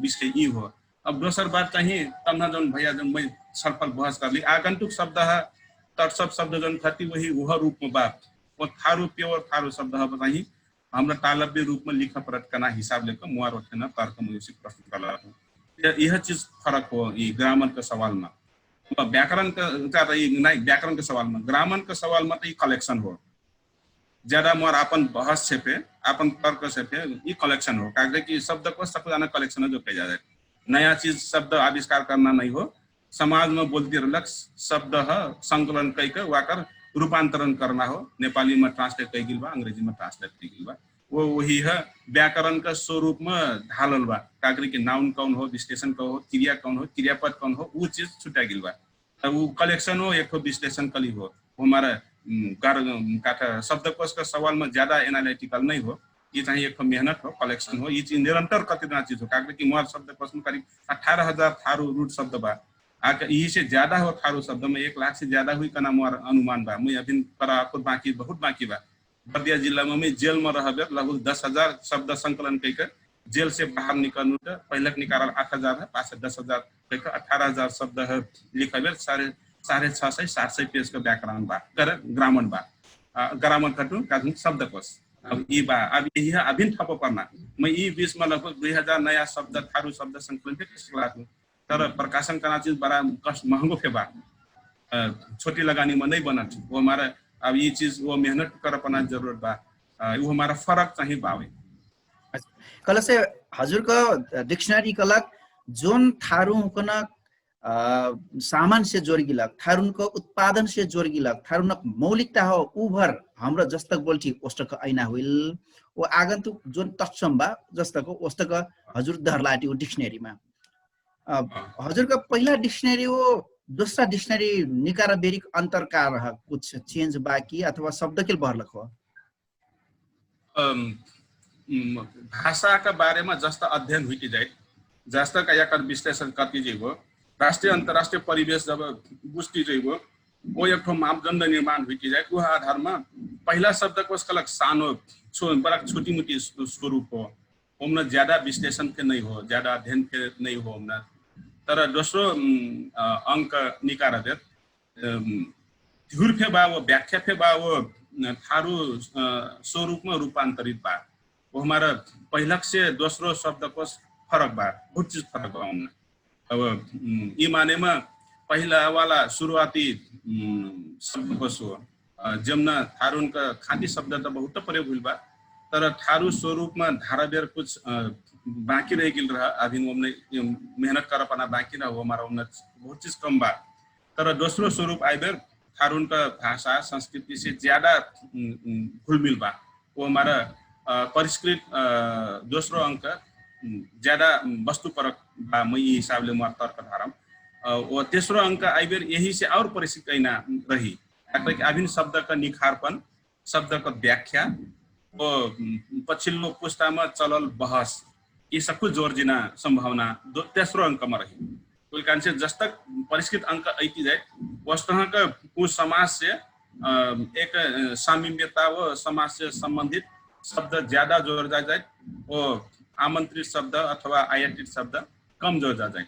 विषय यि हो। अब दोसर बात चाही तमना जौन भैया जौन मै छलफल बहस करली आगन्तुक शब्द ह तटसब शब्द जौन खती वही उह रूपमा बात ओ थारु प्योर थारु शब्द ह बताही हमरा तालब्य रूपमा लिख परत कना हिसाबले क मुवार ओठेन तर्क मुयुसिक प्रस्तुत करला रहु। यह चीज फरक हो यि ग्रामरक सवालमा। व्याकरणक ज्यादा यि नाइ व्याकरणक सवालमा ग्रामरक सवालमा त यि कलेक्शन हो। ज्यादा मोर आपन बहस छेपे आपन तर्क छेपे यि कलेक्शन हो कागजे कि शब्द को सबजाना कलेक्शन हो जो कैजाए। नयाँ चिज शब्द आविष्कार करना नै हो। समाजमा बोल्ती रहलक शब्द ह संकलन कैक वाकर रूपान्तरण करना हो। नेपालीमा ट्रान्सलेट कैगिल बा अंग्रेजीमा ट्रान्सलेट कैगिल बा। ओ ओही ह व्याकरणक स्वरूपमा ढालल बा। काकरी कि नाउन कौन हो विश्लेषण कौन हो क्रिया कौन हो क्रियापद कौन हो उ चिज छुट्यागिल बा। त उ कलेक्शन हो एक ठो विश्लेषण कली हो। हमारा गर काठ शब्दकोशक सवालमा ज्यादा एनालिटिकल नै हो। यि चाही एक ठो मेहनत हो कलेक्शन हो यि चिज निरन्तर कतिना चिज हो काकरी कि मोर शब्दकोशमा करिब अठारह हजार थारु रुट शब्द बा। आक यिसे ज्यादा हो थारु शब्दमा एक लाखसे ज्यादा हुइ कना मोर अनुमान बा मै अभिन करा खुद बाँकी बहुत बाँकी बा। बर्दिया जिल्लामा मै जेलमा रहबेर लगभग दस हजार शब्द संकलन कैक जेलसे बाहर निकर्नु त पहिलक निकारल आठ हजार ह पाछ दस हजार कैक अठारह हजार शब्द ह। लिखबेर साढे साढे छ सय सात सय पेजक व्याकरण बा ग्रामण बा। ग्रामण खटु काठुन शब्दकोश। अब यि बा अब यिह अभिन ठप पर्ना मै यि बीचमा लगभग दुई हजार नयाँ शब्द थारु शब्द संकलन फेर कैसे लागु। तर प्रकाशन करना चिज बडा कष्ट महँगो फे बा। छोटी लगानीमा नै बनत हो हमारा अब यि चिज वो मेहनत कर पर्ना जरुरत बा। उ हमारा फरक चाही बावे। कलसे हजुरक डिक्शनरी कलक जोन थारुकन सामानसे जोरगिलक थारुनक उत्पादनसे जोरगिलक थारुनक मौलिकता हो उ भर हमरा जस्तक बोल्ठी ओस्टक ऐना हुइल। ओ आगन्तुक जोन तत्सम बा जस्तक ओस्तक हजुर धरलाटी उ डिक्शनरीमा। हजुरक पहिला डिक्शनरी हो दोस्रा डिक्शनरी निकार बेरिक अन्तर का रह कुछ चेन्ज बा कि अथवा शब्दकेल बहरलक हो? भाषाका बारेमा जस्ता अध्ययन हुइटी जाइत जस्ता का याकर विश्लेषण करती जैबो राष्ट्रिय अन्तर्राष्ट्रिय परिवेश जब बुझती जैबो ओ एक ठो मापदण्ड निर्माण हुइटी जाइत उह आधारमा पहिला शब्दकोश कलक सानो बडा छोटी मुटी स्वरूप हो। ओमना ज्यादा विश्लेषण के नै हो ज्यादा अध्ययन के नै हो ओमना। तर दोस्रो अंक निकार देत धिउर फे बा वो व्याख्या फे बा वो ठारु स्वरूपमा रूपान्तरित बा। वो हमारा पहिलक से दोस्रो शब्दकोस फरक बा। बहुत चिज फरक बा उनना। अब यि मानेमा पहिला वाला सुरुवाती शब्दकोस हो। जमना ठारुनका खाँटी शब्द त बहुत प्रयोग हुइल बा, तर ठारु स्वरूपमा धाराबेर कुछ बाँकी रहिगेल रह। अभिन ओमने मेहनत करपना बाँकी रह हो हमारा ओमना बहुत चिज कम बा। तर दोस्रो स्वरूप आइबेर ठारुनका भाषा संस्कृतिसे ज्यादा घुलमिल बा। वो हमारा परिष्कृत दोस्रो अंक ज्यादा वस्तु परक बा। मै यि हिसाबले मोर तर्क धारम। वो तेस्रो अंक आइबेर यहिसे और परिष्कृत कैना रही। ताकि अभिन शब्दका निखारपन, शब्दका व्याख्या, वो पछिल्लो पुस्तामा चलल बहस, यि सक्कु जोर जिना सम्भावना तेस्रो अंकमा रही। उइलकानसे जस्तक परिष्कृत अंक अइति जाइत वस्तुहक उ समाजसे एक सामिम्यता वो समाजसे सम्बन्धित शब्द ज्यादा जोर जा जाइत, वो आमन्त्रित शब्द अथवा आयत्रित शब्द कम जोर जा जाइत।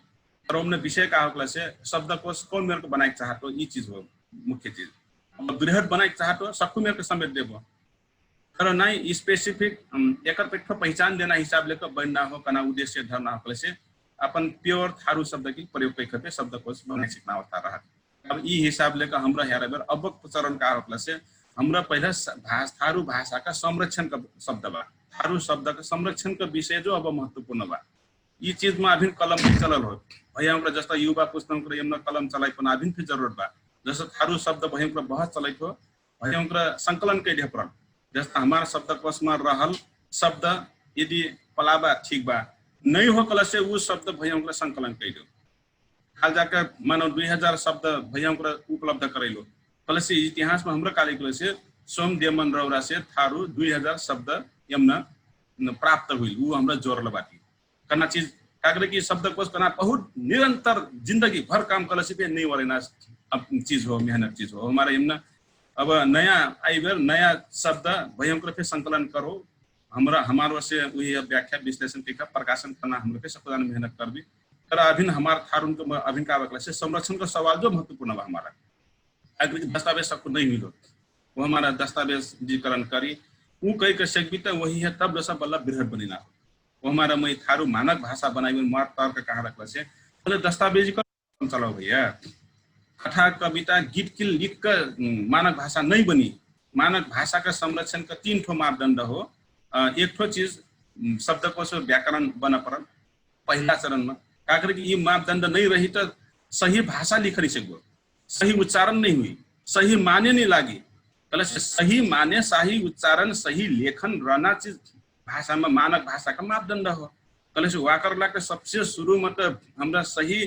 तर ओमने विषय का होकलासे शब्दकोस कौन मेरको बनाइक चाहतो यि चिज हो। मुख्य चिज अब बृहत बनाइक चाहतो सक्कु मेरको समेट देबो। तर नाइ स्पेसिफिक एकर पेठो पहिचान देना हिसाबले क बन्ना हो कना उद्देश्य धरना होकलासे अपन प्योर थारु शब्द कि प्रयोग कैखते शब्दकोस बनाइक सिकना होता रहत। अब यि हिसाबले क हमरा ह्यारा बेर अबक प्रचरण का होकलासे हमरा पहिला भाषा थारु भाषाका संरक्षणका शब्द बा। थारु शब्दका संरक्षणका विषय जो अब महत्वपूर्ण बा। यि चिजमा अभिन कलम चलल हो। भैया उनकर जस्ता युवा पुस्ता उनकर यमना कलम चलाइपन अभिन फे जरुरत बा। जस्ता थारु शब्द भैया उनकर बहस चलाइत हो, भैया उनकर संकलन कैले हो प्रम। जस्ता हमार शब्दकोसमा रहल शब्द यदि पलाबा ठीक बा, नै होकलासे उ शब्द भैया उनकर संकलन कैले हो। हाल जाकर मानव दुई हजार शब्द भैया उनकर उपलब्ध करैलो। कलसे इतिहासमा हमरा काली कलसे सोम देमन रौरासे थारु दुई हजार शब्द यमना प्राप्त हुइल उ हमरा जोरल बाटी। कना चिज कागरे कि शब्दकोस कना बहुत निरन्तर जिन्दगी भर काम कलसे फे नै वरैना चिज हो मेहनत चिज हो हमारा यमना। अब नयाँ आइबेर नयाँ शब्द भैया उनकर फे संकलन करो। हमरा हमार वसे उही व्याख्या विश्लेषण कैका प्रकाशन करना हमरा फे सक्कु जाना मेहनत करबी। तर अभिन हमार थारुनको अभिन का बकलासे संरक्षणको सवाल जो महत्वपूर्ण बा हमारा। अगर दस्तावेज सक्कु नै हुइलो वो हमारा दस्तावेजीकरण करी उ कैक सेकबी त वही है तब जसा बल्ला बृहत बनिना हो। वो हमारा मै थारु मानक भाषा बनाइबे मार तर्क कहाँ रखलासे पहिले दस्तावेजीकरण चलाउ भैया। कथा कविता गीत किल लिखक मानक भाषा नै बनी। मानक भाषाका संरक्षणका तीन ठो मापदण्ड हो। एक ठो चिज शब्दकोस व्याकरण बना परल। पहिला चरणमा काकरे कि यि मापदण्ड नै रही त सही भाषा लिखनी सकबो, सही उच्चारण नै हुई, सही माने नै लागि। कलसे सही माने सही उच्चारण सही लेखन रहना चिज भाषामा मानक भाषाका मापदण्ड हो। कलसे वाकर लाग सबसे सुरुमा त हमरा सही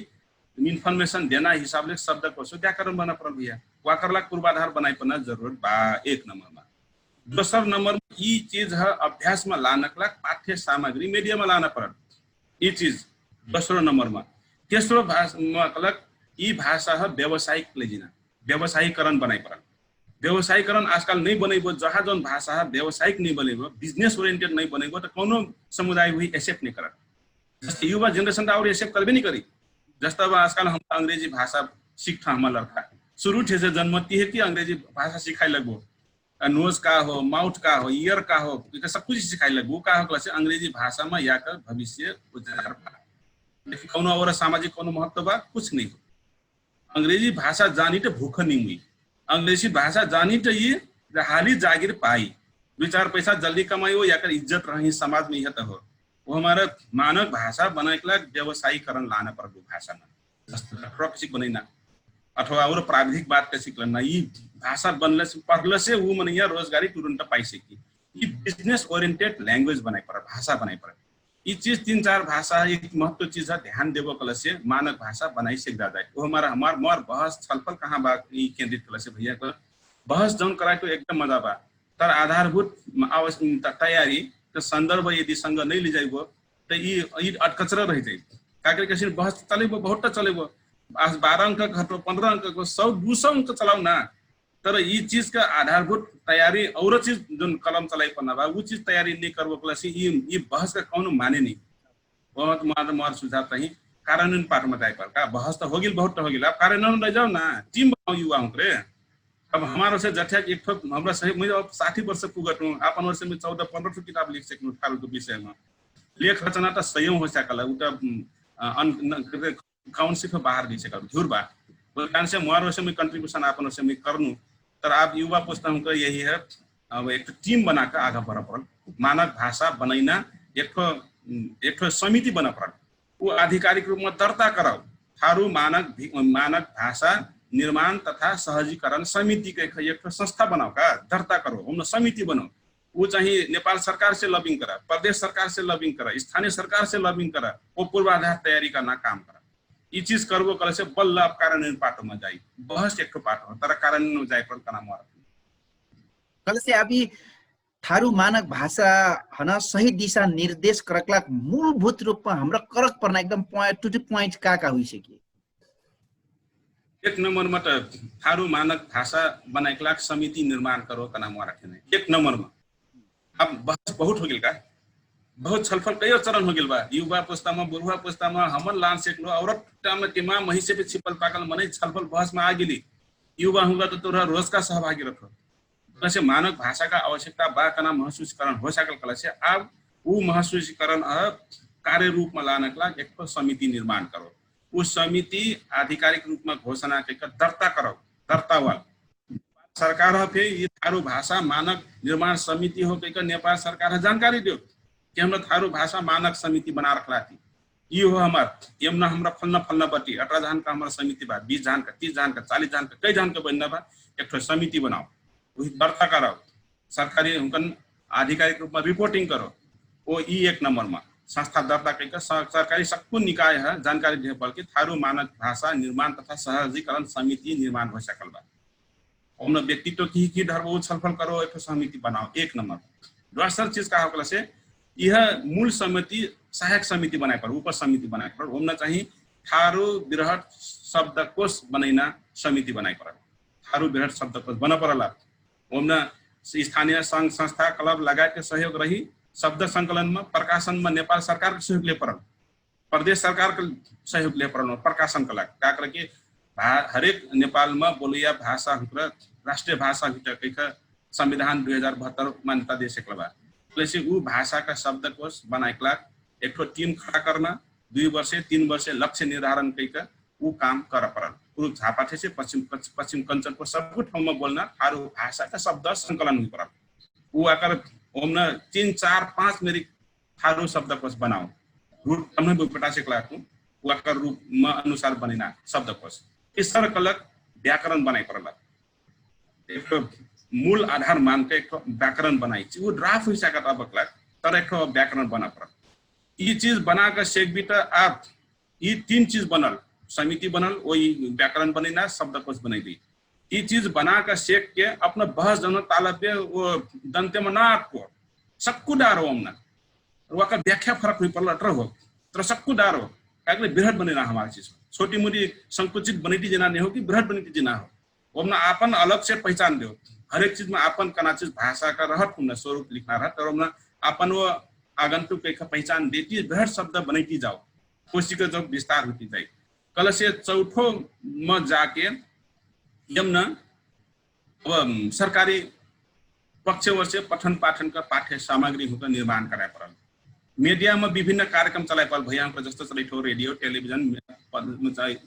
इन्फर्मेशन देना हिसाबले शब्दकोस व्याकरण बना परल भैया। वाकर लाग पूर्वाधार बनाइ पर्ना जरुरत बा। एक नम्बरमा दोसर नम्बरमा यि चिज ह अभ्यासमा लानक लाग पाठ्य सामग्री मेडियामा लाना परल। यि चिज दोस्रो नम्बरमा तेस्रो भाषा मतलब यि भाषा ह व्यावसायिक लैजिना व्यावसायीकरण बनाइ परल। व्यावसायीकरण आजकाल नै बनैबो जहाँ जौन भाषा ह व्यावसायिक नै बनैबो बिजनेस ओरिएन्टेड नै बनैबो त कौनो समुदाय हुई एक्सेप्ट नै करत। जस्ते युवा जेनरेशन त और एक्सेप्ट करबे नै करी। जस्ता अब आजकाल हम अंग्रेजी भाषा सिक्ठा हमार लड़का सुरु ठेसे जन्मती है कि अंग्रेजी भाषा सिखाइ लगबो। नोज का हो माउथ का हो इयर का हो सब कुछ सिखाइ लगबो का हो कलसे अंग्रेजी भाषामा याकर भविष्य उजागर बा। लेकिन कौनो और सामाजिक कौनो महत्व बा कुछ नै हो। अंग्रेजी भाषा जानी त भुख निमुई। अंग्रेजी भाषा जानी त यि हाली जागिर पाई। दुई चार पैसा जल्दी कमाई हो याकर इज्जत रही समाज में यह त हो। वो हमारा मानक भाषा बनाए के लाग व्यवसायीकरण लाना परबो भाषा में। जस्ते प्रोक्सिक बनैना अथवा और प्राविधिक बात कैसे करना यि भाषा बनले से पढ़ले से वो मनैया रोजगारी तुरंत पाई सकी। यि बिजनेस ओरिएन्टेड ल्याङ्ग्वेज बनाइ पर भाषा बनाइ पर यि चिज तीन चार भाषा एक महत्व चिज है ध्यान देबो कलसे मानक भाषा बनाइ सिक जाए। वो हमारा हमार मर बहस छलफल कहाँ बा यि केन्द्रित कलसे भैया को बहस जौन कराए तो एकदम मजा बा। तर आधारभूत आवश्यक तयारी त सन्दर्भ यदि संग नै लिजाइबो त यि अटकचरा रहिजाइ। काकरे कैसे बहस चलेबो बहुत त चलेबो आज बारह अंक घटो पन्द्रह अंक को सौ दू सौ अंक चलाउ ना। तर यि चिजका आधारभूत तयारी और चिज जुन कलम चलाइ पर्ना बा उ चिज तयारी नै करबो कलसी यि बहसका कौनो माने नै। बहुत मात्र मर सुझाव तही कारणन पाठमा जाइपर का बहस त होगिल बहुत त होगिल अब कारणन रह जाउ न। टिम बनाउ युवा हुँक्रे। अब हमार वर्ष जठ्याक एक ठो हमरा सही मुझे अब साठी वर्ष पुगत हुँ आपन वर्ष में चौदह पन्ध्र ठो किताब लिख सकनु ठारुको विषयमा। लेख रचना त सयौं हो सकल उ त काउन्सिल बाहर दै सकल झुर बा। बोल कारण से मुहार वर्ष में कन्ट्रिब्युसन आपन वर्ष में करनु। तर आप युवा पुस्ता हुँक्रे यही है। अब एक ठो टिम बनाक आगा बढ परल। मानक भाषा बनैना एक ठो एक ठो समिति बन परल। उ आधिकारिक रूपमा दर्ता कराउ। ठारु मानक मानक भाषा निर्माण तथा सहजीकरण समिति के एक ठो संस्था बनाउ का दर्ता करो हमन समिति बनाउ। उ चाहिँ नेपाल सरकार से लबिङ करा, प्रदेश सरकार से लबिङ करा, स्थानीय सरकार से लबिङ करा। ओ पूर्वाधार तयारी करना काम करा। यि चिज करबो कलसे बल्ल अब कारण पाटोमा जाइ। बहस एक ठो पाटो तर कारण जाइ पर कना मर। कलसे अभी थारु मानक भाषा हन सही दिशा निर्देश करकलाक मूलभूत रूपमा हमरा करक पर्ना एकदम पोइन्ट टु टु पोइन्ट का का हुइसके? एक नम्बरमा त थारु मानक भाषा बनाइकलाक समिति निर्माण करो तना मोरा खेने एक नम्बरमा। अब बहस बहुत होगेल का? बहुत छलफल कयो चरण होगेल बा युवा पुस्तामा बुरुवा पुस्तामा हमन लान सेकलो औरत टाम तिमा महिसे पे छिपल पाकल मनै छलफल बहसमा आगेली। युवा हुँगा त तोरा रोजका सहभागी रखो। कलसे मानक भाषाका आवश्यकता बा कना महसुसीकरण हो सकल कलसे आब उ महसुसीकरण अह कार्य रूपमा लानक लाग एक ठो समिति निर्माण करो। उ समिति आधिकारिक रूपमा घोषणा कैक दर्ता करो। दर्ता वाल सरकार ह फे यि थारु भाषा मानक निर्माण समिति हो कैक नेपाल सरकार ह जानकारी देउ कि हमरा थारु भाषा मानक समिति बना रखला थी। यि हो हमर यमना हमरा फलना फलना बटी अट्रा जहान का हमर समिति बा बीस जहान का तीस जहान का चालीस जहान का कै जहान का बन्ना बा। एक ठो समिति बनाओ उही दर्ता कराओ। सरकारी हुँकन आधिकारिक रूपमा रिपोर्टिङ करो। ओ यि एक नम्बरमा संस्था दर्ता कैक सरकारी सक्कु निकाय ह जानकारी देह पल कि थारु मानक भाषा निर्माण तथा सहजीकरण समिति निर्माण हो सकल बा। ओमना व्यक्तित्व किही किही धर्म उ छलफल करो एक समिति बनाओ एक नम्बर। दोसर चिज का होकला से यह मूल समिति सहायक समिति बनाए पर उप समिति बनाए पर ओमना चाहिँ थारु बिरहट शब्द कोष बनैना समिति बनाए पर थारु बिरहट शब्द कोष बन परला। ओमना स्थानीय संघ संस्था क्लब लगायत के सहयोग रही। शब्द संकलन में प्रकाशन में नेपाल सरकार के सहयोग ले परल प्रदेश सरकार के सहयोग ले परल प्रकाशन के लाग का करके हरेक नेपाल में बोलैया भाषा हुक्र राष्ट्रीय भाषा हुक्र कैक संविधान दुई हजार बहत्तर मान्यता दे सकल बा। जैसे उ भाषा का शब्द कोष बनाए के लाग एक ठो टीम खड़ा करना दुई वर्ष तीन वर्ष लक्ष्य निर्धारण कैक उ काम कर परल। कुरुप झापाठे से पश्चिम पश्चिम कञ्चनको सब ठाउँमा बोल्ना थारु भाषा का शब्द संकलन हुइ परल। उ आकर ओमना तीन चार पाँच मेरी थारु शब्द कोष बनाओ। रूप तमने भी पटा सकला तू उ आकर रूप म अनुसार बनिना शब्द कोष। तीसर कलक व्याकरण बनाइ परल। एक मूल आधार मानके एक व्याकरण बनाइ उ ड्राफ हुइ सकत अब कलक तर एक व्याकरण बना परल। यि चिज बनाक सेकबी त आप यि तीन चिज बनल समिति बनल ओइ व्याकरण बनैना शब्द कोष बनैली। यि चिज बनाक सेक के अपना बहस जन तालब्य ओ दन्त्यमा ना आटको सक्कु डार हो हमना। ओकर व्याख्या फरक हुइ परल अटर हो तर सक्कु डार हो। काहेकि बृहत बनैना हमार चिज छोटी मुरी संकुचित बनैती जेना नहीं हो कि बृहत बनैती जेना हो। ओमना आपन अलग से पहिचान देउ। हरेक चिजमा आपन कना चिज भाषा का रहत हुमना स्वरूप लिखना रहत तर ओमना आपन ओ आगन्तुक कैक पहिचान देती बृहत शब्द बनैती जाओ। कोशिक जब विस्तार हुइती जाइ कलसे चौथो म जाके यमना अब सरकारी पक्ष वर्ष पठन पाठन का पाठ्य सामग्री हुँक निर्माण कराए परल। मेडियामा विभिन्न कार्यक्रम चलाए परल भैया हुँक जस्तो चलैठो रेडियो टेलिभिजन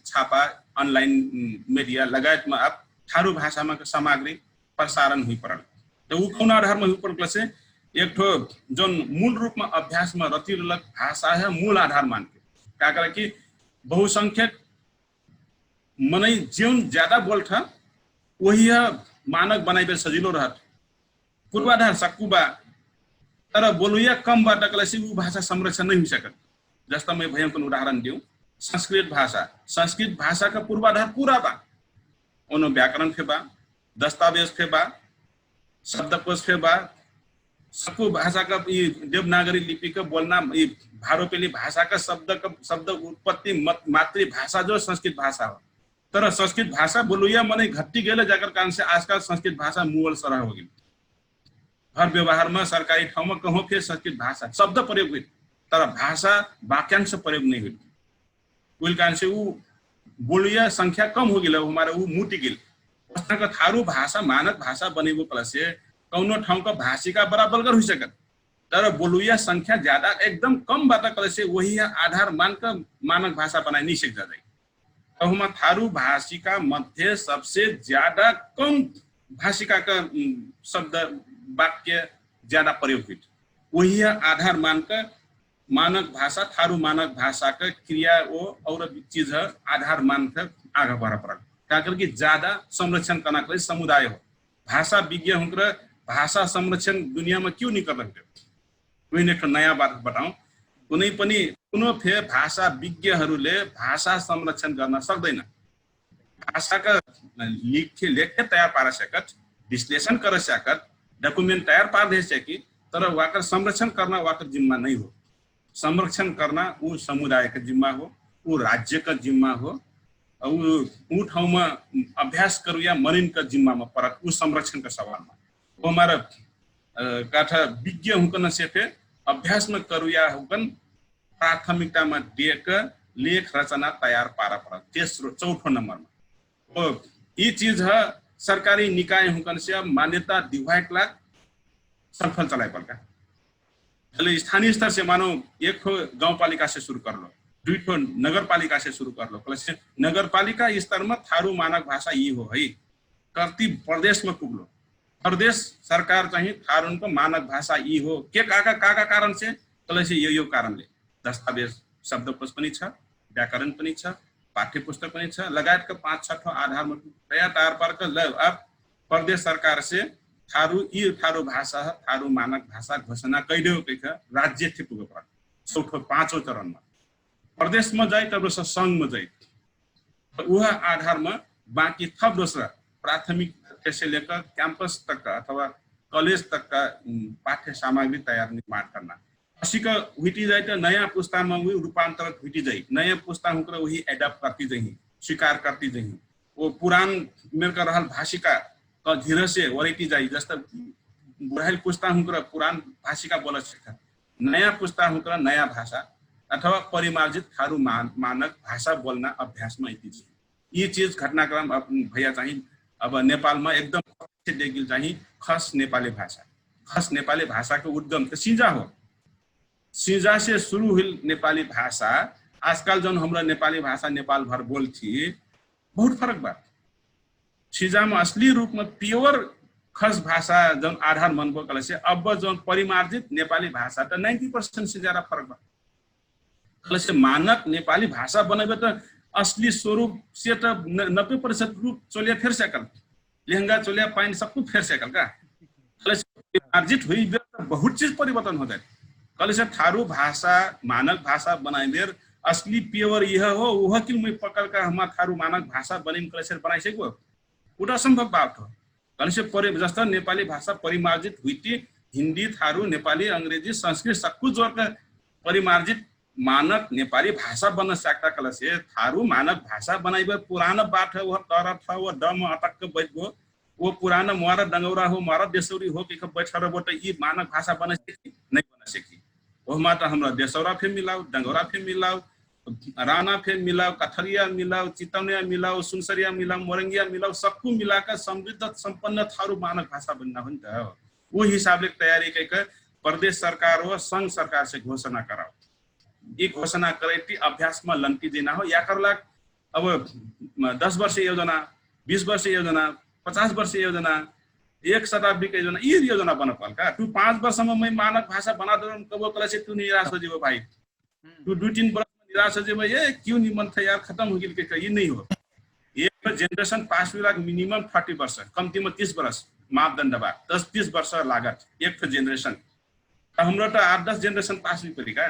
छापा अनलाइन मेडिया लगायतमा अब ठारु भाषामा सामग्री प्रसारण हुइ परल। त उ कौना आधारमा हुइ परल से एक ठो जौन मूल रूपमा अभ्यासमा रति रहलक भाषा है मूल आधार मानके का करा कि बहुसंख्यक मनै जेउन ज्यादा बोल्ठ ओहिया मानक बनाइबे सजिलो रहत। पूर्वाधार सक्कु बा तर बोलुइया कम बा तकलैसे उ भाषा संरक्षण नै हुइसकत। जस्ता मै भयंकन उदाहरण दिउँ संस्कृत भाषा संस्कृत भाषा का पूर्वाधार पूरा बा। ओनो व्याकरण फे बा दस्तावेज फे बा शब्दकोश फे बा। सक्कु भाषा का देवनागरी लिपि का बोलना भारोपेली भाषा का शब्द उत्पत्ति मातृभाषा जो संस्कृत भाषा हो। तर संस्कृत भाषा बोलुइया मनै घट्टी गेले जाकर कारण से आजकाल संस्कृत भाषा मुवल सरह होगेल। घर व्यवहारमा सरकारी ठाउँमा कहों फे संस्कृत भाषा शब्द प्रयोग हुइट तर भाषा वाक्यांश प्रयोग नै हुइट। उहिल कारणसे उ बोलुया संख्या कम होगेल हमारा उ मुटिगेल। ओसनक थारु भाषा मानक भाषा बनैबो कहलसे कौनो ठाउँका भाषिका बराबलगर हुइसकत। तर बोलुया संख्या ज्यादा एकदम कम बात कहलसे वही आधार मानक मानक भाषा बनाइ नैसेक जादै। तहुमा थारु भाषिका मध्ये सबसे ज्यादा कम भाषिका क शब्द वाक्य ज्यादा प्रयोग हुइट। वही आधार मानक मानक भाषा थारु मानक भाषा क क्रिया ओ और चिज आधार मानक आगा बरा परल। काकर कि ज्यादा संरक्षण करना करै समुदाय हो। भाषा विज्ञ हुँकर भाषा संरक्षण दुनियामा क्यु निकर रहते? उहिने एक नयाँ बात बताउँ। कुनै पनि कुनो फे भाषा विज्ञहरूले भाषा संरक्षण गर्न सक्दैन। भाषाका लिखे लेखे तयार पार सकत, विश्लेषण कर सकत, डकुमेन्ट तयार पार दे सकी, तर वाकर संरक्षण करना वाकर जिम्मा नै हो। संरक्षण करना उ समुदायका जिम्मा हो, उ राज्यका जिम्मा हो। उ ठाउँमा अभ्यास करुया मनिनका जिम्मामा परत उ संरक्षणका सवालमा। उ हमारा काठा विज्ञ हुँकन से फे अभ्यासमा करुया हुँकन प्राथमिकतामा देख लेख रचना तयार पारा परत तेस्रो चौथो नम्बरमा। यि चिज ह सरकारी निकाय हुँकन से मान्यता दिवाइक लाग सलफल चलाइ परका। तले स्थानीय स्तर से मानो एक ठो गाउँपालिका से सुरु करलो, दुइ ठो नगरपालिका से सुरु करलो कलसे नगरपालिका स्तरमा थारु मानक भाषा यि हो है। कर्ति प्रदेशमा पुग्लो। प्रदेश सरकार चाहिँ थारुनको मानक भाषा यि हो के काका काका कारण से कलसे यो यो कारणले दस्तावेज शब्दकोश पनि छ, व्याकरण पनि छ, पाठ्यपुस्तक पनि छ लगायतका पाँच छ ठो आधारमा तयार तयार पारका ल अब प्रदेश सरकार से थारु यि थारु भाषा थारु मानक भाषा घोषणा कैदेउ कैख राज्य थिपुग पर चौथो पाँचौँ चरणमा प्रदेशमा जाइ तब संघमा जाइ। उह आधारमा बाँकी थप दोस्रा प्राथमिक से लेकर क्याम्पस तक अथवा कलेज तक पाठ्य सामग्री तयार निर्माण करना असिक हुइटी जाइ त नयाँ पुस्तामा उही रूपान्तरण हुइटी जाइ नयाँ पुस्ता हुँकर उही एडप्ट करती जही स्वीकार करती जही। ओ पुरान मेरका रहल भाषिका क धिरसे वरैटी जाइ जस्ता बुढाइल पुस्ता हुँकर पुरान भाषिका बोल सकता नयाँ पुस्ता हुँकर नयाँ भाषा अथवा परिमार्जित थारु मानक भाषा बोल्ना अभ्यासमा इति जही। यि चिज घटनाक्रम भैया चाहिँ अब नेपालमा एकदम देखिल चाहिँ खस नेपाली भाषा खस नेपाली भाषाको उद्गम त सिजा हो। सिजा से सुरु हुइल नेपाली भाषा आजकाल जौन हमरा नेपाली भाषा नेपाल भर बोल्थी बहुत फरक बा। सिजामा असली रूपमा प्योर खस भाषा जौन आधार मनबो कहलेसे अब जौन परिमार्जित नेपाली भाषा त नाइन्टी पर्सेन्ट से ज्यादा फरक बा। कहलेसे मानक नेपाली भाषा बनैबे त असली स्वरूप से त नब्बे प्रतिशत रूप चोलिया फेर सकल लेहंगा चोलिया पाइन सबको फेर सकल का। कहलेसे परिमार्जित हुई बेर त बहुत चीज परिवर्तन हो जाए। कहलेसे थारू भाषा मानक भाषा बनाइ बेर असली प्योर यह हो उह कि मुइ पकड़ का हमार थारू मानक भाषा बनिम कहलेसे बनाइ सको। उटा असम्भव बात हो। कहलेसे जस्ता नेपाली भाषा परिमार्जित हुइटी हिन्दी थारू नेपाली अंग्रेजी संस्कृत सक्कु जोरका परिमार्जित मानक नेपाली भाषा बन्न सक्ता कहलेसे थारू मानक भाषा बनाइबे पुरान बात है वह तरथ वह डम अटक्क बैठबो। वो पुरान म्वारा डंगौरा हो म्वारा देशौरी हो कि बैठर बोट यी मानक भाषा बन सकी नहीं बन सकी। ओहमा त हमरा देशौरा फे मिलाउ डंगौरा फे मिलाउ राना फे मिलाउ कथरिया मिलाउ चितौनिया मिलाउ सुनसरिया मिलाउ मोरंगिया मिलाउ सक्कु मिलाकर समृद्ध सम्पन्न थारू मानक भाषा बन्ना हो नि त। उ हिसाबले तयारी कैक प्रदेश सरकार हो संघ सरकार से घोषणा कराउ। यि घोषणा करैती अभ्यासमा लन्ती दिना हो याकर लाग अब दस वर्ष योजना, बीस वर्ष योजना, पचास वर्ष योजना, एक शताब्दीक योजना यि योजना बन पाल का तू पाँच वर्षमा मै मानक भाषा बना दरम कबो कला से तू निराश हो जेबो भाई। तू दुई तीन वर्षमा निराश हो जेबो ये क्यों निमन था यार खतम हो गेल के यि नहीं हो। एक जनरेशन पास हुई लाग मिनिमम थर्टी वर्ष कम्तीमा तीस वर्ष मापदण्ड बा। दस तीस वर्ष लागत एक जनरेशन। हमरा त आठ दस जनरेशन पास हुई परी का।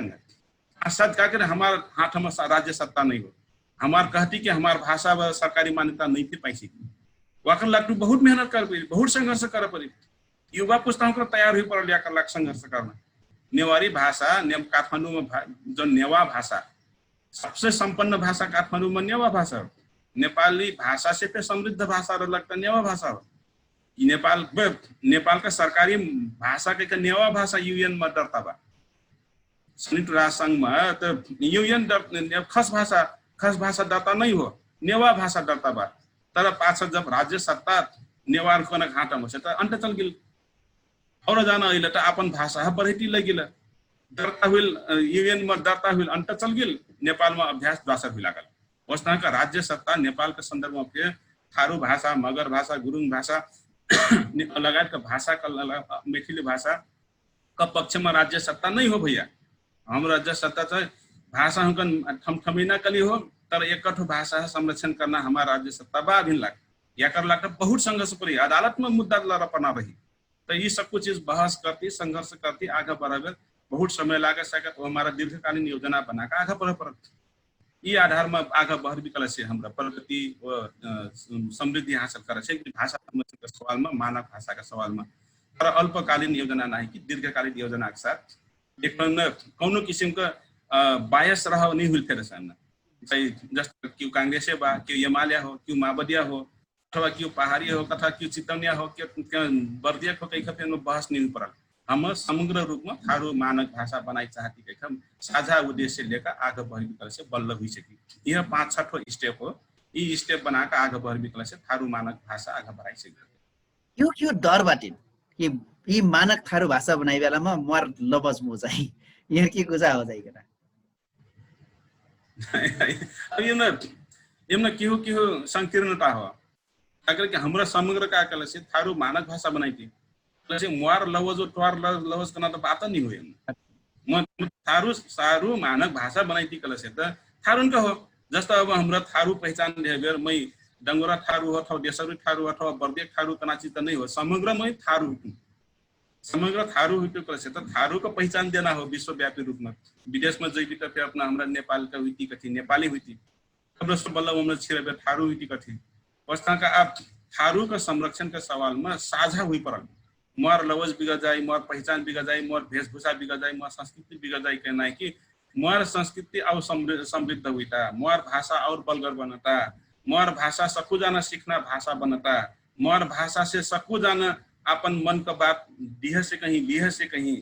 साथ का करे हमार हाथमा राज्य सत्ता नहीं हो। हमार कहती कि हमार भाषा व सरकारी मान्यता नहीं फिर पाइसी। वाकर लाग तू बहुत मेहनत कर परी बहुत संघर्ष कर परी। युवा पुस्ता हुकर तयार हुई पड़ल याकर लाग संघर्ष करना। नेवारी भाषा नेम काठमाडौँमा जो नेवा भाषा सबसे सम्पन्न भाषा काठमाडौँमा नेवा भाषा हो। नेपाली भाषा से फे समृद्ध भाषा रहलक त नेवा भाषा हो। नेपाल नेपालका सरकारी भाषा के नेवा भाषा युएन मा दर्ता बा। संयुक्त राष्ट्र संघमा त युएन खस भाषा खस भाषा दर्ता नै हो, नेवा भाषा दर्ता बा। तर पाछ जब राज्य सत्ता नेवार कनक हाटम होसे त अन्त चल गिल। और जाना अइल त आपन भाषा ह बढैटी लगिल। दर्ता हुइल, युएन म दर्ता हुइल अन्त चल गिल। नेपाल म अभ्यास द्वासर हुइ लागल। ओस्ताका राज्य सत्ता नेपाल के सन्दर्भ म फेर थारु भाषा, मगर भाषा, गुरुङ भाषा लगायत क भाषा क मैथिली भाषा क पक्ष म राज्य सत्ता नै हो भैया। हम राज्य सत्ता त भाषा हुकन ठमठमैना कली हो, तर एकठो भाषा ह संरक्षण कर्ना हमार राज्य सत्ता बा अभिन लाग। याकर लाग बहुत संघर्ष परि अदालत म मुद्दा लर पर्ना रही। त यि सक्कु चिज बहस कर्ति संघर्ष कर्ति आगा बढाबे बहुत समय लाग सकत ओ हमारा दीर्घकालीन योजना बनाक आगा बढाबे परत। यि आधार म आगा बढाबे कलसे हमरा प्रगति समृद्धि हासिल करसे कि भाषा सवाल म मानक भाषा का सवाल म तर अल्पकालीन योजना नाही कि दीर्घकालीन योजना के साथ एक कौनो किसिम का बायस रह नि हुइल फेर सैन जस कि कांग्रेसे बा कि यमाल्या हो कि माबदिया हो अथवा कि पहाडी हो कथा कि चितौनिया हो कि बर्दिया हो कैखा फेर बहस नि हुइ परल। हम समग्र रूपमा थारु मानक भाषा बनाइ चाहती कैखा साझा उद्देश्य लेका आग बहर बिकल से बल्ल हुइ सकी। यह पाँच छठो स्टेप हो। यि स्टेप बनाक आग बहर बिकल से थारु मानक भाषा आग बढाइ सकी। क्यों क्यों डर बाटिन कि यि मानक थारु भाषा बनाइ बेलामा मर लबज मो जाइ यहर कि गुजा हो जाइ करा। अब यमना यमना किहु किहु संकीर्णता हो। अगर कि हमरा समग्र का कलसे थारु मानक भाषा बनाइती कलसे मुहार लवज ओ ट्वार लवज कना त बात नि हो। यमना थारु सारु मानक भाषा बनाइती कलसे त थारुन का हो। जस्ता अब हमरा थारु पहिचान देहबेर मै डंगोरा थारु हो अथवा देशरु थारु हो अथवा बर्देक थारु कना चिज त नै हो समग्र मै थारु हुइतु। समग्र थारु हुइतु कलसे त थारु का पहिचान देना हो विश्वव्यापी रूपमा। विदेशमा जैबी त फेर अपना हमरा नेपाल का हुइती कथी नेपाली हुइती। तब रस्तो बल्ला ओमना छिरबे थारु हुइती कथी। पस्ताका आब थारु का संरक्षण का सवाल मा साझा हुइ परल। मोर लवज बिगा जाइ मोर पहिचान बिगा जाइ मोर भेषभूषा बिगा जाइ मोर संस्कृति बिगा जाइ कहना है कि मोर संस्कृति आउ समृद्ध हुइता मोर भाषा आउर बलगर बनता। मोर भाषा सखु जाना सिखना भाषा बनता। मोर भाषा से सखु जाना आपन मन का बात दिह से कही लिह से कही।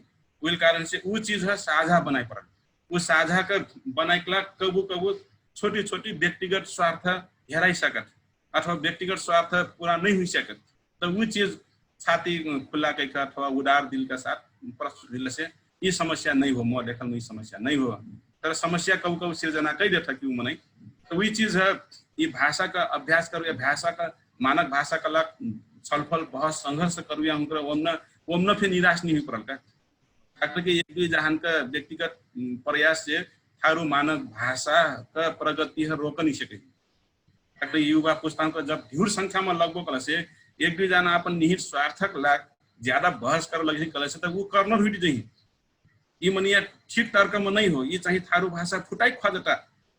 उहिल कारण से उ चिज ह साझा बनाइ परल। उ साझा का बनाइक लाग कबु कबु छोटी छोटी व्यक्तिगत स्वार्थ हेराइ सकत अथवा व्यक्तिगत स्वार्थ पुरा नै हुइ सकत। त उ चिज छाती खुल्ला कैका अथवा उदार दिल का साथ प्रस्तुत हुइल से यि समस्या नै हो। मोर देखल मा यि समस्या नै हो। तर समस्या कबु कबु सिर्जना कै देत कि उ मनै त उही चिज ह। यि भाषा का अभ्यास करू या भाषा का मानक भाषा का लाग छलफल बहस संघर्ष करू या हुनकर ओमना ओमना फेर निराश नि हुइ परल का। डाक्टर के एक दुई जहान का व्यक्तिगत प्रयास से थारु मानक भाषा का प्रगति ह रोक नि सके। डाक्टर युवा पुस्तान का जब धिउर संख्या मा लगबो कलसे एक दुई जहान आपन निहित स्वार्थक लाग ज्यादा बहस कर लगे कलसे त उ कर्नर हुइट जही। यि मनिया ठीक तर्क मा नै हो यि चाही थारु भाषा फुटाइ ख्वाजता।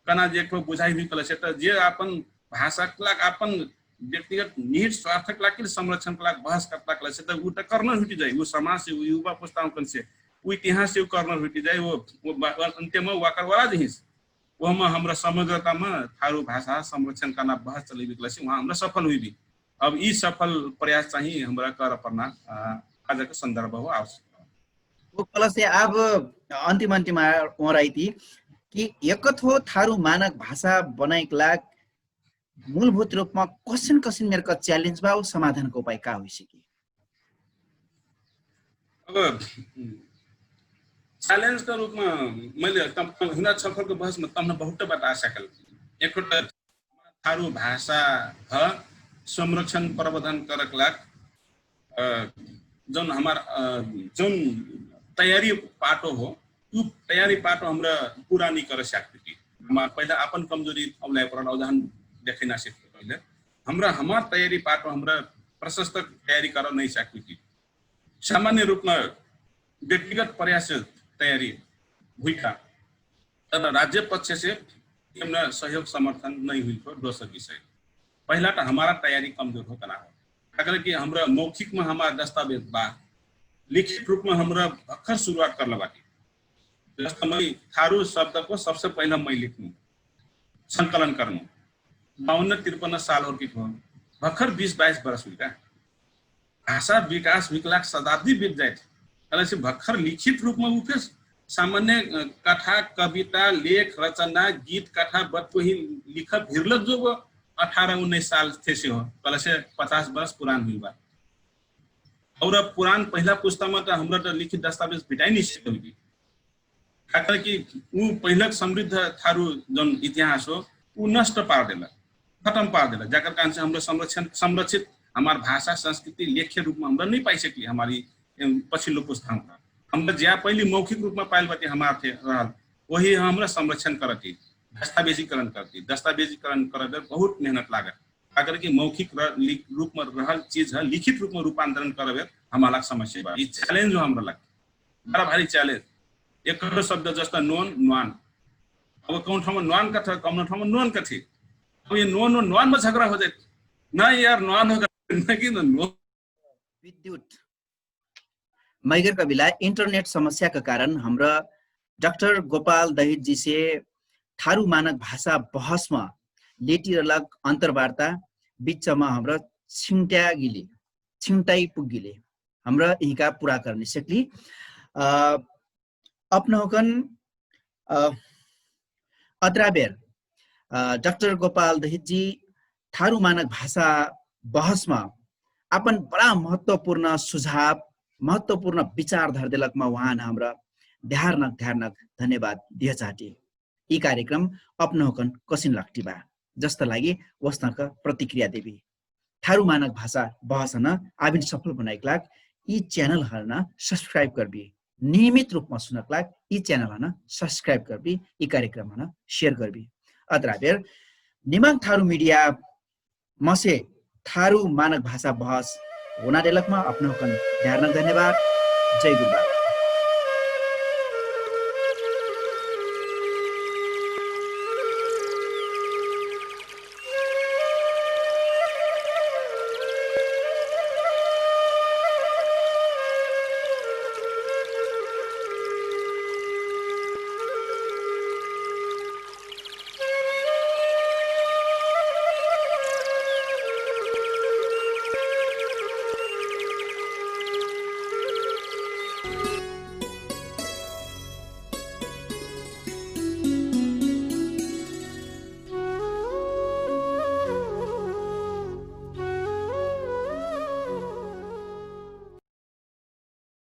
कना जे एक बुझाइ हुइ कलसे त जे आपन भाषा लाग आपन व्यक्तिगत निहित स्वार्थक लाग कि संरक्षणक लाग बहस करता कलसे त उ त कर्नर हुइट जाइ उ समाज से उ युवा पुस्तान कलसे उ इतिहास से उ कर्नर हुइट जाइ। उ अन्त्यमा वाकर वाला जहिस। ओहमा हमरा समग्रतामा थारु भाषा संरक्षण कर्ना बहस चलैबी कलसे उहाँ हमरा सफल हुइबी। अब यि सफल प्रयास चाही हमरा कर पर्ना आजक सन्दर्भ हो आवश्यक। ओकलसे आब अन्तिम अन्तिम ओराइती कि एकत हो थारु मानक भाषा बनाइक लाग मूलभूत रूपमा कसिन कसिन मेरक च्यालेन्ज बा उ समाधानको उपाय का हुइसकी? अब च्यालेन्ज का रूपमा मैले हिना छलफलको बहसमा तमना बहुत बात आ सकल। एकटा थारु भाषा ह संरक्षण प्रवर्धन करक लाग जौन हमार जौन तयारी पाटो हो उ तयारी पाटो हमरा पुरा नि कर सकती। हमार पहिला आपन कमजोरी अवलाय परल अवधान देखै ना सकते पहिले हमरा हमार तयारी पाटो हमरा प्रशस्त तयारी कर नै सकती। सामान्य रूपमा व्यक्तिगत प्रयास तयारी हुइता। तर राज्य पक्ष से यमना सहयोग समर्थन नै हुइल हो दोसर विषय। पहिला त हमारा तयारी कमजोर हो तना हो। अगर कि हमरा मौखिक मा हमारा दस्तावेज बा लिखित रूप मा हमरा भक्खर सुरुवात करला बाटी। जस्ता मै थारु शब्द को सबसे पहिला मै लिखनु संकलन करनु बाउन्न तिरपन्न साल हो कि हो भक्खर बीस बाइस बरस हुइल का। भाषा विकास हुइक लाग शताब्दी बित जाइत। कलसे भक्खर लिखित रूपमा उ फेर सामान्य कथा कविता लेख रचना गीत कथा बतकोही लिखब हिरलक जो अठारह उन्नैस साल थेसे हो। कलसे पचास बरस पुरान हुइबा। और पुरान पहिला पुस्तामा त हमरा त लिखित दस्तावेज भेटाइ नै सकल कि खातर कि उ पहिलक समृद्ध थारु जन इतिहास हो उ नष्ट पार देला, खतम पार देला। जाकर कारण से हमरा संरक्षण संरक्षित हमार भाषा संस्कृति लेख्य रूपमा हमरा नै पाइ सकली हमारी पछिल्लो पुस्तामा। हमरा ज्या पहिले मौखिक रूपमा पाइल बाटी हमार थे रहल वही हमरा संरक्षण करती दस्तावेजीकरण करती दस्तावेजीकरण करत बहुत मेहनत लागत। अगर कि मौखिक रूपमा रहल चीज ह लिखित रूपमा रूपान्तरण करबे हमार लाग समस्या बा। ई चैलेंज हो हमरा लाग बड़ा भारी चैलेंज। एक शब्द जस्ता नोन न्वान। अब कौन ठाउँमा न्वान कथे कौन ठाउँमा नोन कथे। अब ये नोन नोन न्वान में झगड़ा हो जाए। ना यार न्वान हो कि नोन। विद्युत मैगर कविला इन्टरनेट समस्याका कारण हमरा डाक्टर गोपाल दहितजीसे थारु मानक भाषा बहसमा लेटिरलक अन्तरवार्ता बिचमा हमरा छिङ्ट्या गिले छिङ्टाइ पुग्गिले हमरा इहिका पुरा करने सकली। अ अपनहुकन अ अत्राबेर डाक्टर गोपाल दहितजी थारु मानक भाषा बहसमा आपन बडा महत्वपूर्ण सुझाव महत्वपूर्ण विचार धरदेलकमा उहाँ न हमरा ध्यारनक ध्यारनक धन्यवाद दिह चाहटी। यि कार्यक्रम अपनहुकन कसिन लक्टी बा जस्त लागि वस्तक प्रतिक्रिया देबी। थारु मानक भाषा बहस न आबिन सफल बनाइक लाग यि च्यानल हन सब्सक्राइब करबी। नियमित रूपमा सुनक लाग यि च्यानल हन सब्सक्राइब करबी। यि कार्यक्रम हन सेयर करबी। अत्राबेर निमक थारु मिडिया मसे थारु मानक भाषा बहस होना देलकमा अपनहुकन ध्यारनक धन्यवाद। जय गुरुबा।